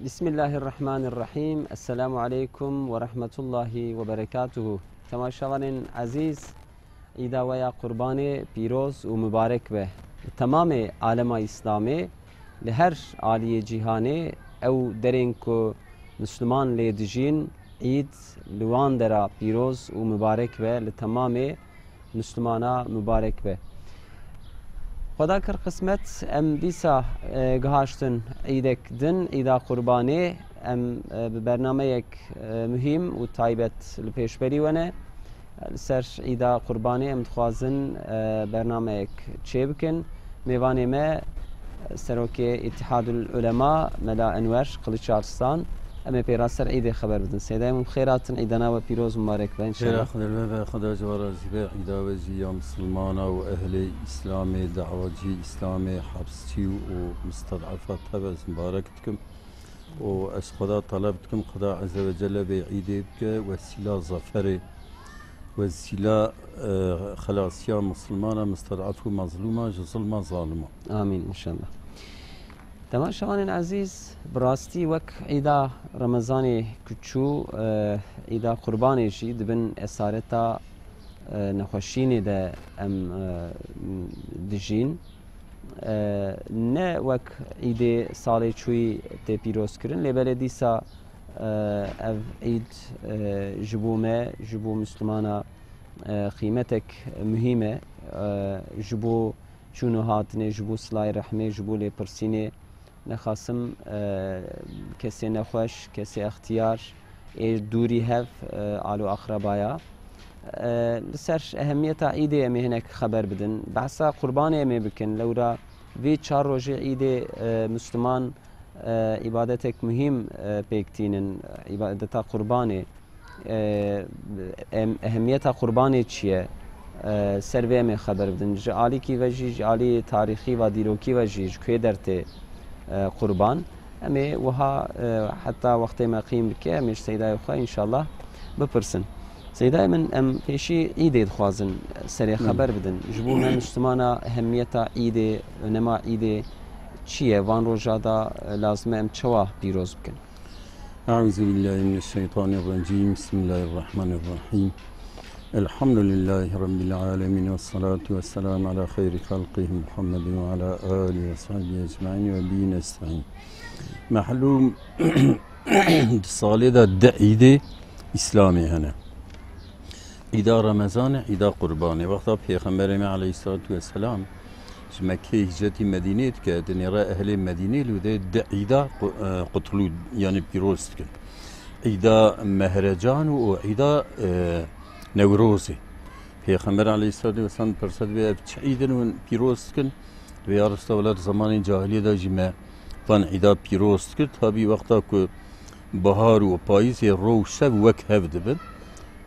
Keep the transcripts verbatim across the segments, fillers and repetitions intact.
Bismillahirrahmanirrahîm. Esselamu aleykum ve rahmetullahi ve berekatuhu. Temaşevanên ezîz, îda we ya Qurbanê pîroz û mubarek be. Li temamê alema Îslamê, li her aliyê cîhanê, ew derên ku Misliman lê dijîn, Îd li wan dera pîroz û mubarek be, li temamê Mislimana mubarek be. Xweda kir qismet, em dîsa, e, gihaştin îdek din, Îda Qurbanê. Em, e, bi bernameyek, e, muhîm û taybet li pêşberî we ne. Li ser Îda Qurbanê em dixwazin, e, bernameyek çêbikin. Mêvanê me, Serokê Îtîhadul Ulema, Mela Enwer Kılıç Arslan. Em ê pê re ser Îdê xeber bidin. Seydayê min, bi xêr hatin, Îda we pîroz, mubarek be, înşallah. Xêra Xwedê li we be, Xweda ji we razî be. Îda we jî ya misilmana û ehlê Îslamê, dawacî Îslamê, hepsçî û mistedafa tev ez mubarek dikim. û ez Xweda teleb dikim, Xweda Ezze ve Celle vê îdê bike wesîla zaferê, wesîla, e, xelasiya misilmana, mistedaf û mezlûma ji zilma zalima. Amîn, înşallah. Temaşevanên ezîz, bi rastî wek îda Remezanê ku çû, e, îda Qurbanê jî di bin esareta, e, nexweşînê de em, e, dijîn. E, ne wek îdê salê çûyî tê pîrozkirin, lê belê dîsa, e, ev îd, e, ji bo me, ji bo Mislimana, e, qîmetek muhîm e. E, ji bo çûn û hatinê, ji bo silayê rehmê, ji bo lêpirsînê, nexasim, e, kesê nexweş, kesê extiyar, ê dûrî hev, e, alo axrebaya. E, li ser ehemiyeta îdê em ê hinek xeber bidin. Behsa Qurbanê em ê bikin. Lewra vê çar rojê îdê, e, Misliman, e, îbadetek muhîm, e, pêk tînin, îbadeta Qurbanê. E, em, ehemiyeta Qurbanê çi ye? E, ser vê em ê xeber bidin. Ji alîkî ve jî, ji alî tarîxî ve, dîrokî ve jî ji kuê dertê, e, Qurban? Em ê wiha, e, heta wextê me qîm bike, em ê ji Seydayê xwe înşallah bipirsin. Seydayê min, em pêşî îdê dixwazin serê Hı. xeber bidin. Ji bo me Mislimana ehemiyeta îdê, önema îdê çi ye? Van roja da, e, lazim e em çawa pîroz bikin? أعوذ بالله من الشيطان الرجيم. بسم الله الرحمن الرحيم. الحمد لله رب العالمين، والصلاة والسلام على خير خلقه محمد وعلى آله وصحبه أجمعين وبه نستعين. Mehlûm, di salê de di îdê Îslamê hene. Îda Remezanê, Îda Qurbanê. Wexta Pêxemberê me aleyhissalatu vesselam ji Mekkeyê hicretî Medîneyê dike, dinêre ehlê Medîneyê li wê di îda qu-, e, qutlû, yanî pîroz dikin. Îda Mehrecan û, û îda, e, Newrozê. Pêxember aleyhissalatu vesselam pirse, divê ev çi îd in hûn pîroz dikin? Divê ya Resulallah, di zemanên cahiliyê de jî me van îda pîroz dikir. Tabî wexta ku bihar û payîzê ro û şev wek hev dibin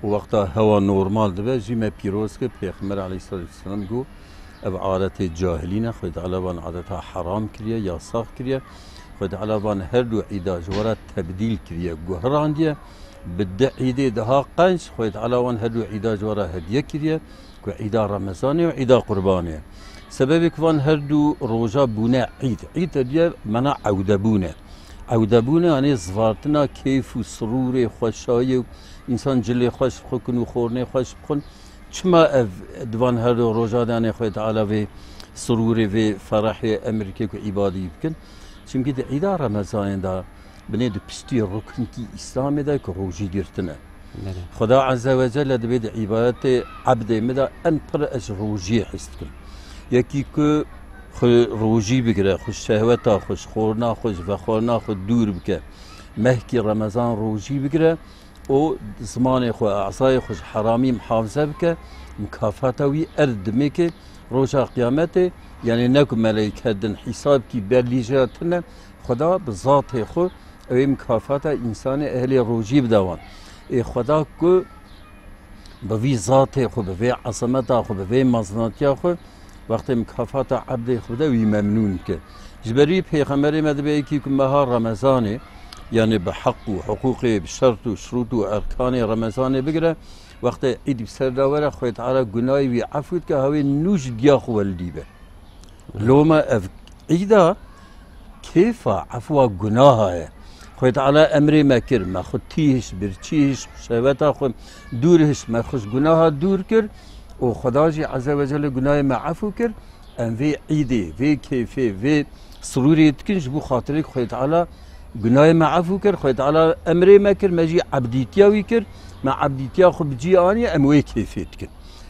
û wexta hewa normal dibe, jî me pîroz kir. Pêxember aleyhissalatu vesselam got, ev adetê cahilî ne, Xwedê Teala van adeta heram kiriye, yasax kiriye. Xwedê Teala van her du îda ji we re tebdîl kiriye, guhirandiye. Bi di îdê daha qenc Xwedê Teala van her du îda ji we re hediye kiriye. Ku îda Remezanê û îda Qurbanê. Sebebê ku van her du roja bûne îd. Îd diye mena ewdebûne. Ewdebûne, yanî zivartina keyf û sirûrê, xweşayê û însan cilê xweş bixwin û xornê xweş bixwin. Çima ev di van her du roja de, yanî Xwedê Teala vê sirûrê, vê ferehê emir kir ku îbadî bikin? Çimkî di îda Remezanê de binê di piştî ruknkî Îslamê de ku rojî girtin e. Belê. Xweda Azze ve Celle dibê di îbadetê ebdê min de en pir ez ji rojiyê his dikim. Yekî ku xwe rojî bigire, xwe ji şehweta xwe, ji xorina xwe, ji vexwarina xwe dûr bike, mehkî Remezan rojî bigire û zimanê xwe, ezayê xwe ji heramî mihafize bike, mukafata wî erd dimêkê roja qiyametê, yanî ne ku meleyke din hîsabkî berlîjeya tune, Xweda bi zatê xwe ew ê mukafata însanê ehlê rojî bide wan. Ê Xweda ku bi vî zatê xwe, bi vê ezemeta xwe, bi vê mezinatiya xwe, wextê mukafata ebdê xwe bide, wî memnûn dike. Ji ber wî Pêxemberê me dibê yekî ku meha Remezanê, yanî bi heq û hiqûqê, bi şert û şirût û erkanê Remezanê bigire, wextê îd bi ser de were, Xwedê Teala gunahê wî efû dike, hewê nû ji diya xwe welidî be. Loma ev îda kêfa efwa gunaha ye. Xwedê Teala emrê me kir, me xwe tî hişt, birçî hişt, şehweta xwe dûr hişt, me xwe ji gunaha dûr kir û Xweda jî Ezze ve Celle gunahê me efû kir. Em vê îdê, vê keyfê, vê sirûrê dikin ji bo xatirê ku Xwedê Teala gunahê me efû kir, Xwedê Teala emrê me kir, me jî ebdîtiya wî kir, me ebdîtiya xwe bi cî aniye, em wê keyfê dikin.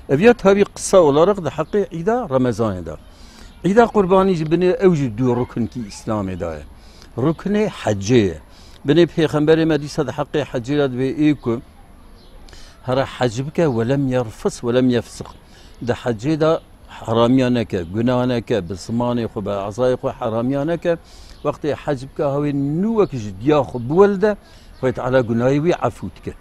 Ev ya tabî qisa olarak di heqê îda Remezanê de. Îda Qurbanî jî binê ew jî du rukinkî Îslamê de ye. Rukinê hecê ye. Binê Pêxemberê me dîsa di heqê hecê de dibê ê ku here hec bike, welem yerfis, welem yefsiq. Di hecê de heramiya neke, gunah neke, bi zimanê xwe, bi ezayê xwe heramiya neke. Wextê hec bike, hawê nû wek ji diya xwe biwelde, Xwedê Teala gunahê wî efû dike.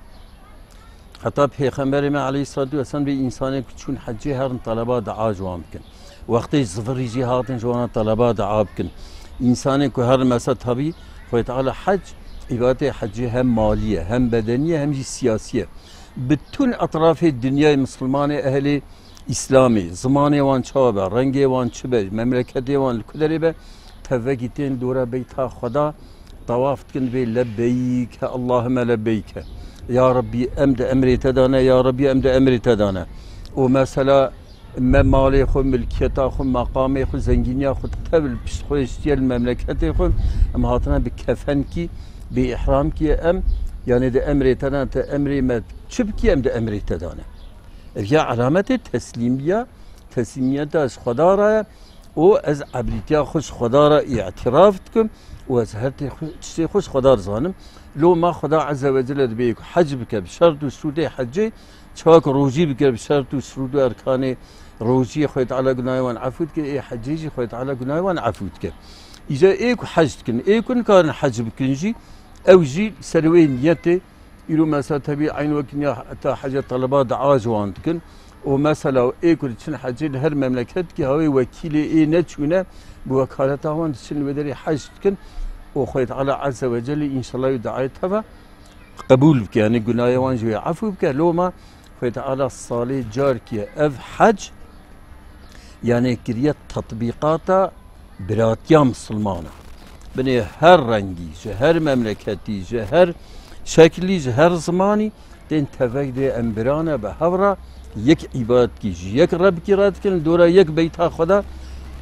Heta Pêxemberê me aleyhissalatu vesselam bê însanên ku çûn hecê herin taleba dua ji wan bikin. Wextê zivirî jî hatin ji wana taleba dua bikin. Însanên ku herin mesela tabî Xwedê Teala hec, îbadetê hecê hem malî ye, hem bedenî ye, hem jî siyasî ye. Bütün etrafê dinyayê misilmanê ehlê Îslamê, zimanê wan çawa be, rengê wan çi be, memleketê wan li ku derê be, tevegî tên dora beyta Xweda, tawaf dikin, dibê lebbeyke Allahümme lebbeyke. Ya Rabbî, em di emrê te de ne, ya Rabbî, em di emrê te de ne. Û mesela me malê xwe, milkiyeta xwe, meqamê xwe, zengîniya xwe tev li pişt xwe hiştiye li memleketê xwe, em hatine bi kefenkî, bi îhramkî em, yanê di emrê te de ne, te emrê me çi bikî, em di emrê te de ne. Ev ya alametê teslîmiya, teslîmiyeta ji Xweda re ye û ez ebdîtiya xwe ji Xweda re îtiraf dikim û ez her tê xwe, tiştê xwe ji Xweda dizanim. Loma Xweda Ezze ve Celle dibê ku hec bike bi şert û şûrtê hecê, çawa ku rojî bike bi şert û şûrt û erkanê rojiyê Xwedê Teala gunahê wan efû dike, ê hecê jî Xwedê Teala gunahê wan efû dike. Îca ê ku hec dikin, ê ku nikarin hec bikin jî, ew jî ser wê niyetê. Îro mesela tebî eyn wekî niya heta hece taleba dua ji wan dikin. Û mesela ê ku diçin hecê li her memleketkî hawê wekîlê ê neçûne bi wekaleta wan diçin li wê derê hec dikin. Û Xwedê Teala Ezze ve Celle înşallah wê duayê teva qebûl bike, yanî gunahê wan jî wê efû bike. Loma Xwedê Teala salê carkî ev hec, yanî kiriye tetbîqata biratiya misilmana. Binê her rengî, ji her memleketî, ji her şeklî, ji her zimanî tên tevek dê em birane bi hev re yek îbadkî ji yek Rebkî re dikin, li dora yek beyta Xweda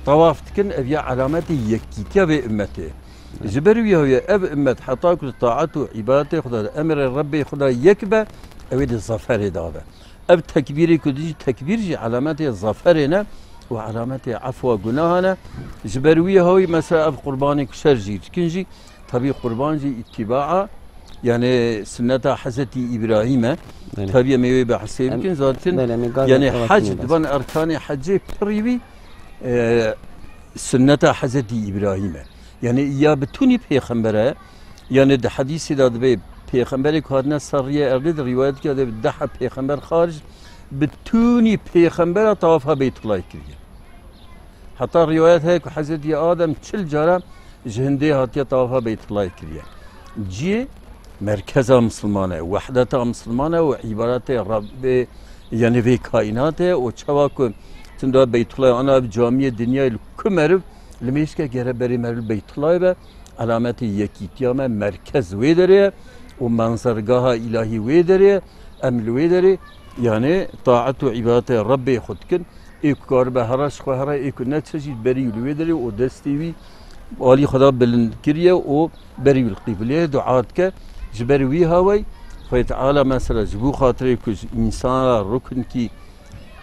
tawaf dikin, ev ya alametê yekîtiya vê ummetê. Ji ber wî heye ev ummet heta ku di taet û îbadetê Xweda de emrê Rebbê Xweda yek be, ew ê di zaferê de be. Ev tekbîrê ku dijî tekbîr jî alametê zaferê ne û alametê efwa gunaha ne. Ji ber wî hawî mesela ev qurbanê ku şer jî dikin jî, tabî qurban jî îtîbaa, yani sunneta Hezretî Îbrahîm e. Belê. Tabî em ê wê behsê Em, bikin zaten. belê, em ê gazê Yani xwe hec tîne diban erkanê hecê pirî wî, e, sunneta Hezretî Îbrahîm e. Yani ya bi tunî pêxembere, yani di hedîsê de dibe pêxemberê ku hatine ser riyê erdê di rîwayetke de deha pêxember xaric bi tunî pêxembera tawafa Beytullahê kiriye. Heta rîwayet heye ku Hezretî Adem çil cara ji hindê hatiye tawafa Beytullahê kiriye. Ciyê merkeza misilman e, wehdeta misilman e û îbaretê Rebbê, yani vê kaînatê û çawa ku tunda Beytullahê ana bi camiyê dinyayê li ku meriv li mêşke gere berê meriv Beytullahê be, alametê yekîtiya me, merkez wê derê ye û menzergaha îlahî wê derê ye. Em li wê derê, yani taet û îbadetê Rebbê xwe dikin. Ê ku karibe here ji xwe here, ê ku neçe jî berî wî li wê derê û destê wî alî Xweda bilind kiriye û berî wî li qîbileyê dua dike. Ji ber wî hawey Xwedê Teala mesela ji bo xatirê ku ji însana rukinkî,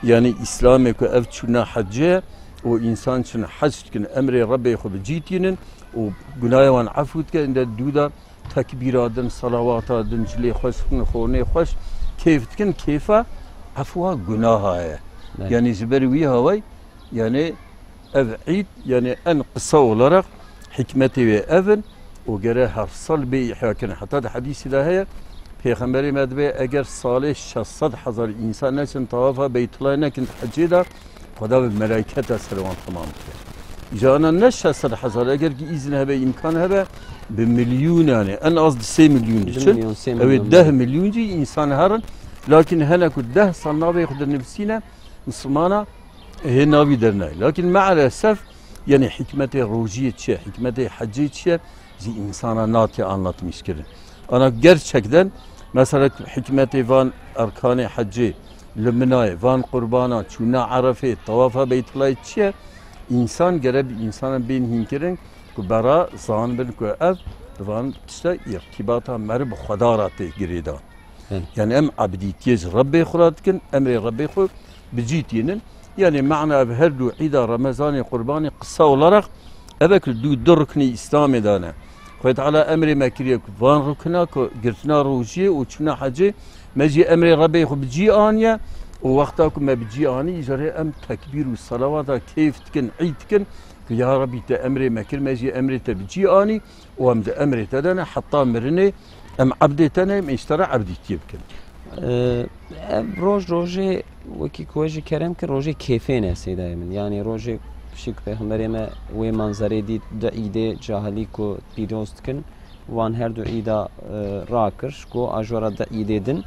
yani Îslamê ku ev çûna hecê ye û însan çin hec dikin, emrê Rebbê xwe bi cî tînin û gunahê wan efû dike, inde dû de tekbîra din, selawata din, cilê xweş, xornê xweş, kêf dikin, kêfa efwa gunaha ye. Evet. Yani ji ber wî hawey, yani ev îd, yani en qisa olarak hikmetê wê ev in û gere her sal bê îhya kirin. Heta di hedîsî de heye, Pêxemberê me dibê eger salê şeş sed hezar însan neçin tawafa Beytullahê nekin hecê de, Xweda bi melayketa ser wan temam dike. Îca ana ne şeş sed hezar, eger ki îzin hebe, îmkan hebe, bi milyûnan e. En az di sê milyûn Di diçin. milyon, sê Ew ê milyon deh belê. milyûn jî însan herin. Lakin hene ku deh sal navê xwe dinivîsîne, misilmana hê navî dernayê. Lakin meelesef, yani hikmetê rojiyê çi ye, hikmetê hecê çi ye, Ji însana nate anlatmîş kirin. Ana gerçekten mesela hikmetê van erkanê hecê, li minayê, van qurbana, çûna Erefê, tawafa Beytullahê çi ye? Însan gere bi însana bên hîn kirin ku bera zanibin ku ev di van tişta îrtîbata meriv bi Xweda re tê girêdan. Belê. Yani em ebdîtiyê ji Rebbê xwe re dikin, emrê Rebbê xwe bi cî tînin. Yani mana ev her du îda Remezanê, Qurbanê qisa olarak ev ek li du, du ruknê Îslamê de ne. Xwedê Teala emrê me kiriye ku van rukna ku girtina rojiyê û çûna hecê, me jî emrê Rebbê xwe bi cî aniye û wexta ku me bi cî anî, îcarê em tekbîr û selawata keyf dikin, îd dikin ku ya Rebbî te emrê me kir, me jî emrê te bi cî anî û em di emrê te de ne heta mirinê, em ebdê te ne, em ê ji te re ebdîtiyê bikin. Ee, ev roj rojê wekî ku we jî kerem kir, rojê kêfê ne sêdayê min. Yani rojê piştî ku Pêxemberê me wê manzerê dît, di îdê cahilî ku pîroz dikin, wan her du îda, e, rakir, ji ku a ji we re di îdê din.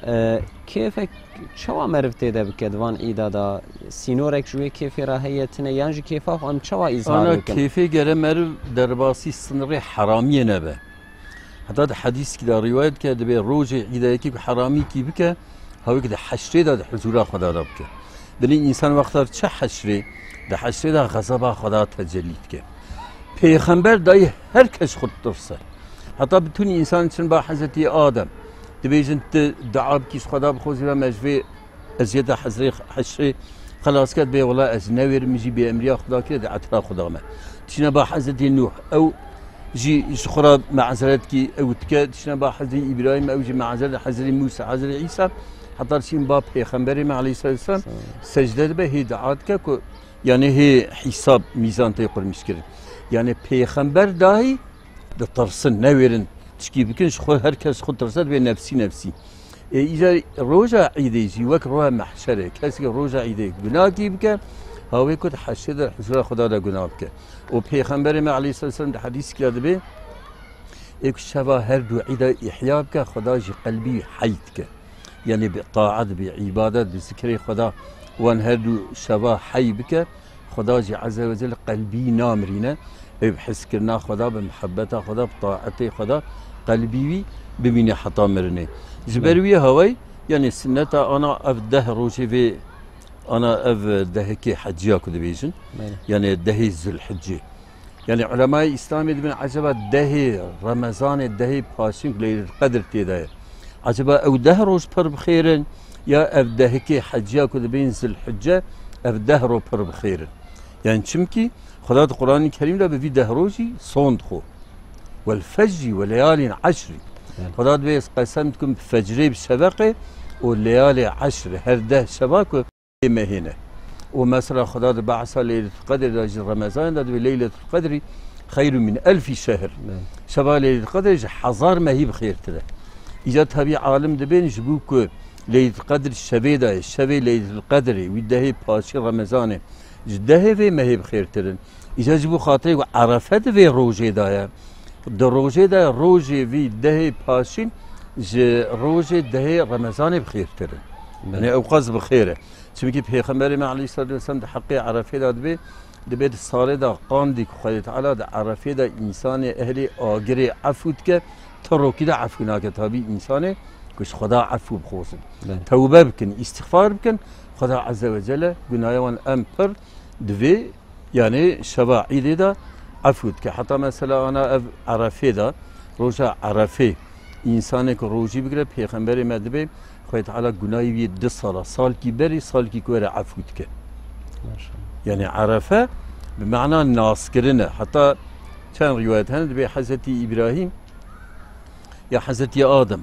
E, kêfek çawa meriv tê de bike di van îda de? Sînorek ji wê kêfê re heye tine, yan jî kêfa xwe em çawa îzhar Ana bikin? Kêfê gere meriv derbasî sinirê heramiyê nebe. Heta di hedîskî de rîwayet ke dibê rojê îdayekî ku heramîkî bike, hawik di heşrê de di huzûra Xweda de bike. Binê însan wexta çi heşrê, di heşrê de xezeba Xweda tecellî dike. Pêxember dayî her kes xwe ditirse. Heta bi tunî însan çin ba Hezretî Adem. Dibêjin tu dua bikî ji Xweda bixwazî ve me ji vê eziyeta hezrê heşrê xelas ket bê wela ez newêrim, min jî bêemriya Xweda kiriye di etira Xweda me. Tiştine ba Hezretî Nûh, ew jî ji xwe re me'zeret kî ew dike, tiştine ba Hezretî Îbrahîm, ew jî me'zeret Hezretî Mûsa, Hezretî Îsa, heta çîn ba Pêxemberê me aleyhisselatu vesselam secde dibe, hê dua dike ku, yani hê hîsab mîzan tê qurmîş kirin. Yani Pêxember dahî ditirsin, newêrin tişkî bikin, ji xwe her kes xwe tirse dibê nefsî nefsî. Ê, îcar roja îdê jî wek roja mehşerê, kesê roja îdê gunahkî bike, hawê ku di heşrê de huzura Xweda de gunah bike. Û Pêxemberê me aleyhisselam di hedîskî de dibê, ê ku şeva her du îda îhya bike, Xweda jî qelbî hey dike. Yani bi taat, bi îbadet, bi zikrê Xweda wan her du şeva hey bike, Xweda jî Ezze ve Celle qelbî namirîne. Ew bi hizkirina Xweda, bi muhebbeta Xweda, bi taetê Xweda qelbî wî bimîne heta mirinê. Ji ber wî hawayî, yani sinneta ana ev deh rojê vê, ana ev dehekê heciya ku dibêjin. Belê. Yani dehê Zilhicê. Yani ulemayê Îslamê dibin, eceba dehê Remezanê, dehê paşîn ku Leyletul Qedr tê de ye. Eceba ew deh roj pir bi xêr in, ya ev dehikê heciya ku dibên Zilhicce, ev deh roj pir bi xêr in? Yani çimkî Xweda di Quranê Kerîm de bi vî deh rojî sond xwe. Wel fecrî we leyalîn eşrî. Yani. Xweda dibê ez qesem dikim bi fecrê, bi şeveqê û leyalê eşrî, her deh şeva ku mehê ne. Û mesela Xweda di behsa Leyletul Qedrê de ji Remezanê de dibê Leyletul Qedrî xeyrun min elfî şehr. Evet. Şeva Leyletul Qedrê ji hezar mehî bi xêrtir e. Îca tabî alim dibên ji bo ku Leyletul Qedr şevê de ye, şevê Leyletul Qedrê wî dehê paşî Remezanê ji dehê vê mehê bi xêrtir in. Îca ji bo xatirê ku Erefe di vê rojê de ye. Di rojê de rojê vî dehê paşîn ji rojê dehê Remezanê bi xêrtir in. Evet. Yani ewqas bi xêr e. Çimkî Pêxemberê me aleyhisselatu vesselam di heqê Erefê de dibê, dibê di salê de qandî ku Xwedê Teala di Erefê de însanê ehlê agirê efû dike, ti rokî de efû nake. Tabî însanê ku ji Xweda efû bixwazin. Belê. Tewbe bikin, îstixfar bikin, Xweda Ezze ve Celle gunaya wan em pir divê, yani şeva îdê de efû dike. Heta mesela ana ev Erefê de, roja Erefê, Însanê ku rojî bigire, Pêxemberê me dibê, Xwedê Teala gunahî wî du sala, salkî berî, salkî ku were efû dike. Maşallah. Yani Erefe bi mana naskirin e. Heta çend rîwayet hene, dibê Hezretî Îbrahîm ya Hezretî Adem,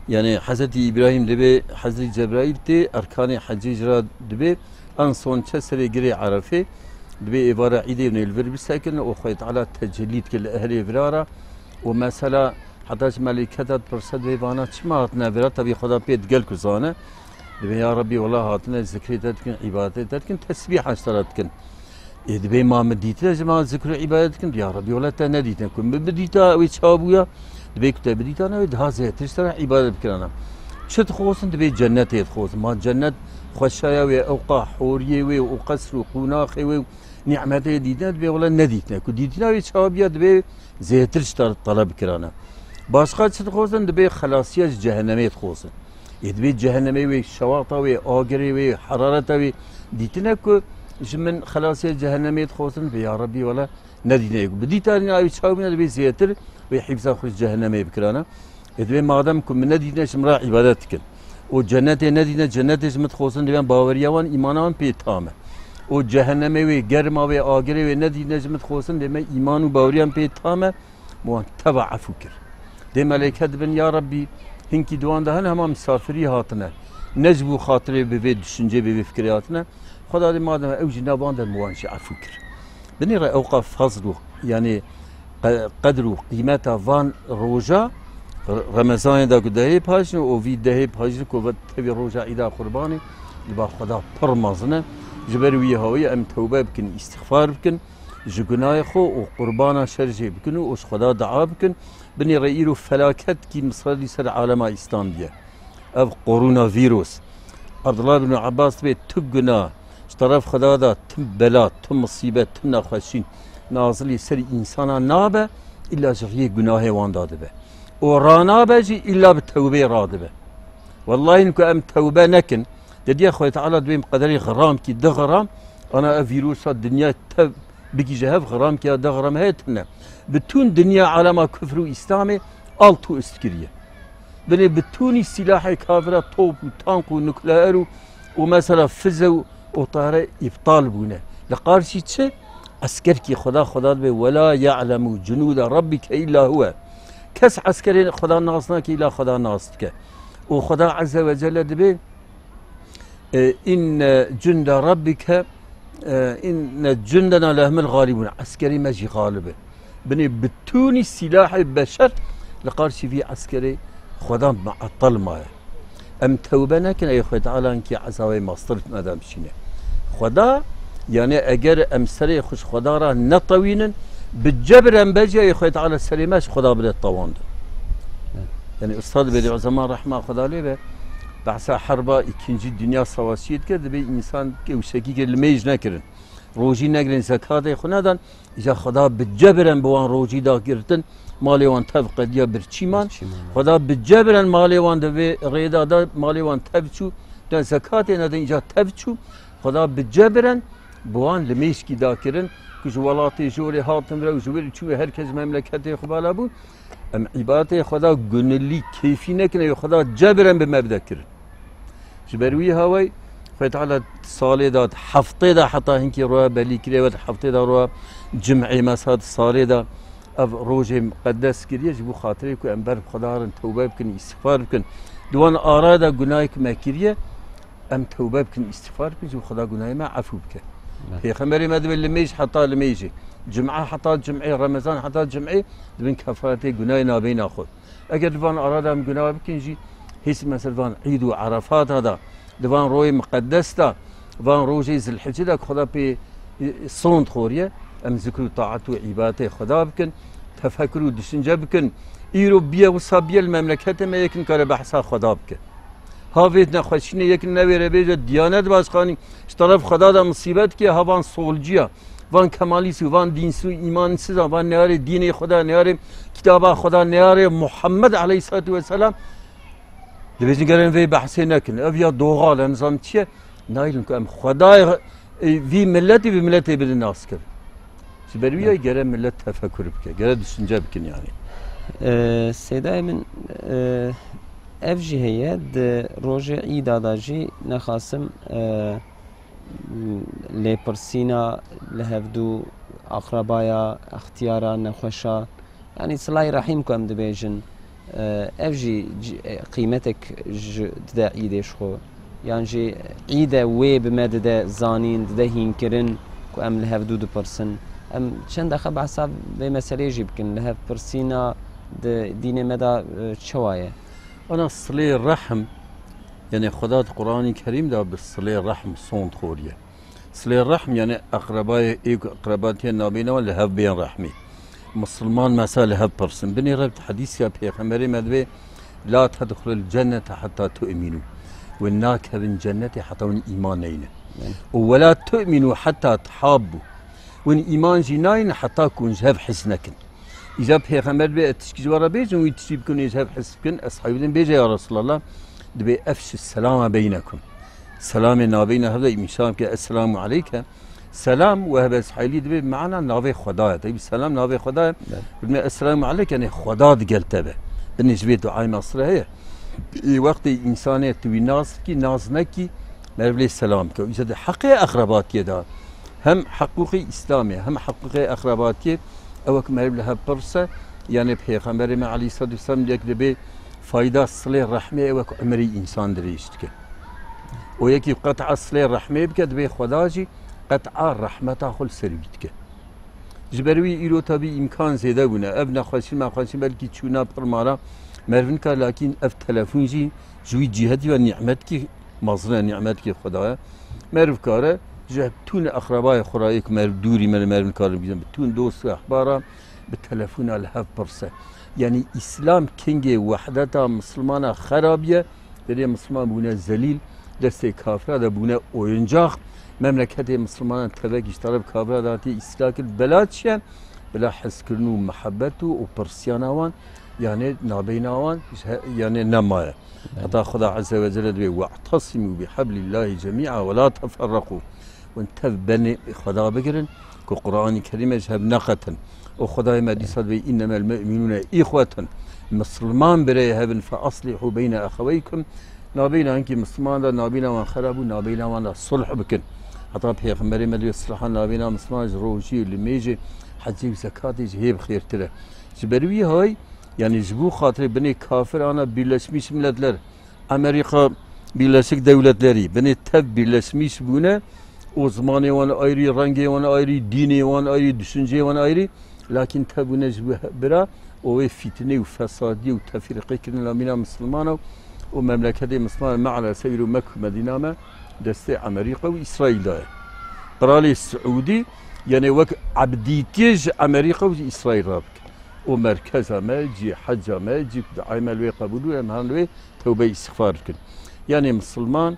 yani Hezretî Îbrahîm dibê Hezretî Cebraîl tê erkanê hecê ji ra dibê, en son çe serê girê Erefê, dibê êvara îdê nê li vir bisekin û Xwedê Teala tecellî dike li ehlê vira re û mesela Heta ji melîketa dipirse, divê vana çima hatine vira, tevî Xweda pê digel ku zane. Divê ya Rebbî wela hatine zikrê te dikin, îbadetê te dikin, tesbîha ji te re dikin. Ê dibê ma min dîtine ji ma zikr û îbadet dikin, ya Rebbî wela te nedîtine. Ku min bidîta ew ê çawa bûya, dibê ku te bidîtane ew ê daha zêdetir ji te re îbadet bikirana. Çi dixwazin? Dibê cennetê dixwazin. Ma cennet xweşaya wê, ewqa horiyê wê û qesr û qûnaxê wê û Nîmetê dîtine dibê wele nedîtine. Ku dîtina wê çawa biya dibê zêtir ji te re taleb kirana. Başqa çi dixwazin? Dibê xelasiya ji cehennemê dixwazin. Ê dibê cehennemê wê, şewata wê, agirê wê, herareta wê dîtine ku ji min xelasiya cehennemê dixwazin, dibê ya Rebbî wele nedîne. Ku bidîta nîna wê çawa bîne dibê zêtir wê hîfza xwe ji cehennemê bikirana. Ê dibê madem ku min nedîtine ji min re îbadet dikin. Û cennetê nedîtine, cennetê ji min dixwazin, dibê baweriya wan, îmana wan pê tam e. Û cehennemê wê, germa wê, agirê wê nedîtine ji min dixwazin, dibê îman û baweriyan pê tam e. Wan teva efû kir. Dê melêke dibin, ya Rebbî, hinkî di wan de hene hema misafirî hatine. Ne ji bo xatirê bi vê düşüncê, bi vê fikirê hatine. Xweda dê madem ew jî ne van de, min wan jî efû kir. Binê re ewqa fazl û, yanî qe-, qedr û qîmeta van roja, Re-, Remezanê de ku dehê pajin û vî dehê pajin ku ve tevî roja Îda Qurbanê, li ba Xweda pir mezin e. Ji ber wî hawî em tewbe bikin, îstixfar bikin. Ji gunahê xwe û qurbana şer jê bikin û ji Xweda dua bikin. Binê re îro felaketkî misrelî ser alema Îslam diye. Ev koronavîrus. Abdullah bin Abbas dibê tu gunah ji teref Xweda de, tu bela, tu misîbet, tu nexweşîn nazilî ser însana nabe, îlla ji riyê gunahê wan de dibe. Û ranabe jî îlla bi tewbeyê radibe. Wellahî ku em tewbe nekin, de diye Xwedê Teala dibê qederê xiramkî di xiram, ana ev vîrusa dinya tev bigîje hev, xiramkî ya di xiram heye tune. Bütün dinya alema kufr û Îslamê alt û üst kiriye. Binê bütûnî sîlahê kafira top û tank û nukleer û, û mesela fize û, û tare îptal bûne. Li qarşî çi? Eskerkî Xweda, Xweda dibê, "Wela ya'lemu cunude rabbike illa huwe." Kes eskerê Xweda nas nake, îla Xweda nas dike. Û Xweda Azze ve Celle dibê, e, "Inne cunde rabbike, e, inne cundena lehumul galibun." Eskerê me jî galib e. Binê bitûnî sîlahê beşer li qarşî vî eskerê Xwedan miatel maye. Em tewbe nekin, ey Xwedê Teala hinkî ezabê mastir me de bişîne. Xweda, yani eger em serê xwe ji Xweda re netewînin, bi cebir em bejî, ey Xwedê Teala serê me ji Xweda bide tewandin. Yani Ustad Bediüzzaman rehma Xweda lê be, behsa herba îkincî Dinya Savaşiyê dike, dibê însan wişekî kir, limêj nekirin. Rojî negirin, zekatê xwe nedan. Îca Xweda bi cebiren bi wan rojî da girtin, malê wan tev qediya birçî man. Birçî man. Xweda bi cebiren malê wan di vê rêda da, malê wan tev çû, de zekatê nedin, îca tev çû. Xweda bi cebiren bi wan limêjkî da kirin, ku ji welatê jorê hatin vir û ji wir çû, her kes memleketê xwe bala bû. Em îbadetê Xweda gunilî, kêfî nekin, ê Xweda cebiren bi me bide kirin. Ji ber wî hawayî Xwedê Teala salê de, heftê de heta hinkî roya belî kiriye, wet heftê de roya cim'ê, mesela di salê de ev rojê miqedes kiriye, ji bo xatirê ku em ber bi Xweda herin, tewbe bikin, îstixfar bikin. Di wan ara de gunahê ku me kiriye, em tewbe bikin, îstixfar bikin, ji bo Xweda gunahê me efû bike. Evet. Pêxemberê me dibê limêj heta limêjê, cim'a heta cim'ê, remezan heta cim'ê, dibin kefaretê gunahê nabeyna xwe. Eger di van ara de em gunah bikin jî, hêsî me ser van Îd û Erefata de, di van royê miqedes de, van rojê Zilhicê de ku Xweda pê, e, sond xoriye, em zikr û taet û îbadetê Xweda bikin, tefekur û düşünce bikin. Îro biye wisa biye li memleketê me yek nikare behsa Xweda bike. Ha vê nexweşînê yek newêre bêje Diyanet Başkanî ji teref Xweda de misîbet kiye, ha van solciya. Van kemalîst û van dînsiz û îmansizan, van neyarê dînê Xweda, neyarê kitaba Xweda, neyarê Muhammed aleyhissalatu vesselam, dibêjin gere em vê behsê nekin. Ev ya doğal e, nizam çi ye? Nayîlin ku em Xwedayê, e, vî miletî bi miletê bidin nas kirin. Ji ber wî ya gere milet tefekur bike, gere düşünce bikin yani. E, Seydayê min, e, ev jî heye, di rojê Îda de jî nexasim, e, lêpirsîna li hevdû aqrebaya, extiyara, nexweşa, yanî silay rehîm ku em dibêjin, e, ev jî c-, e, qîmetek ji dide îdê ji xwe. Yan jî îde wê bi me dide zanîn, dide hînkirin ku em li hevdû dipirsin. Em çend deqe behsa vê meseleyê jî bikin. Li hevpirsîna di dînê me de, e, çawa ye? Ana silê rehm, yani Xweda di Qur'anî Kerîm de bi silê rehm sond xoriye. Silê rehm yani eqrebayê ê ku eqrebatiye nabeyna wan li hev bêjin rehmî. Misilman mesela li hev pirsin. Binê re hedîsiya Pêxemberê me dibê, "La tedxulul cennete heta tu'minu." Win nakevin cennetê heta win îman neynin. Yani. Û "Wela tu'minu heta thabbu." Hûn îman jî nayîn heta ku hûn ji hev hez nekin. Îca Pêxember dibê ez tişkî ji we re bêjim, wî tiştî bikin, hûn ji hev hez bikin, eshabî din bêje, ya Resulallah, dibê efşu selama beynekum. Selamê nabeyna hev de îmşa bike, Esselamu aleyke. Selam we hebe Îsraîlî dibê mana navê Xweda ye. Tabii selam navê Xweda ye. Evet. Dibê Esselamu aleyke, yani Xweda digel te be. Binê ji vê duayê mesele heye. Ê wextê însanê tu wî nas dikî, nas nekî, meriv lê selam ke. Îca di heqê eqrebatiyê de hem heqûqê Îslamê, hem heqûqê eqrebatiyê, ew wek meriv li hev pirse, yani Pêxemberê me aleyhissalatu vesselam yek dibê fayda silê rehmê ew wek umrê însan dirêj dike. O yekî qet'a silê rehmê bike, dibê Xweda jî qet'a rehmeta xwe li ser wî dike. Ji ber wî îro tabî îmkan zêde bûne. Ev nexweşî mexweşî belkî çûna pir mala meriv nikare, lakîn ev telefon jî ji wî cîhetî ve nîmetkî mezin e, nîmetkî Xweda ye. Meriv kare ji tûn eqrebayê xwe re yê ku meriv dûrî me li meriv nikare bîne, bi tûn dost û ehbara bi telefona li hev pirse. Yanî Îslam kengê wehdeta Misilmana xerabiye, derê Misilman bûne zelîl, destê kafira de bûne oyuncak. Memleketê Misilmanan tevekî ji taraf kafira de hatiye îstîla kir. Bela çi ye? Bila hezkirin û mihebet û, û pirsiyana wan, yani nabeyna wan, ji he-, yani nemaye. Evet. Heta Xweda Azze ve Celle dibê, "We'tasimû bi hablillahî cemî'a ve la teferreqû." Hûn tev benê Xweda bigirin, ku Qur'anî Kerîm e ji hev neqetin. Û Xwedayê me dîsa dibê, "Înnemel mu'minûne îxwetun." Misilman birê hev in, "Fe aslîhû beyne exeweykum." Nabeyna hinkî Misilman de, nabeyna wan xerab bû, nabeyna wan de sulh bikin. Heta Pêxemberê me dibê, "Sulha nabeyna Misilman ji rojî, limêjê, hecê û zekatê jî hê bi xêrtir e." Ji ber wî hay, yani ji bo xatirê binê kafir ana Birleşmiş Milletler, Amerika Birleşik Devletleri, binê tev Birleşmiş bûne û zimanê wan ayrî, rengê wan ayrî, dînê wan ayrî, düşünceyê wan ayrî, lakin tev bûne ji bo bira û wê fîtinê û fesadiyê û tefrîqê kirin nabîna Misilmana û memleketê Misilmana mealesef îro Mek û Medîna me destê Amerika û Îsraîl de ye. Qiralê Siûdî, yani wek ebdîtiyê ji Amerika û ji Îsraîl re bike. Û merkeza me, cî heca me, cî ku duayê me li wê qebûl bû, em han li wê tewbe îstixfar bikin. Yani Misilman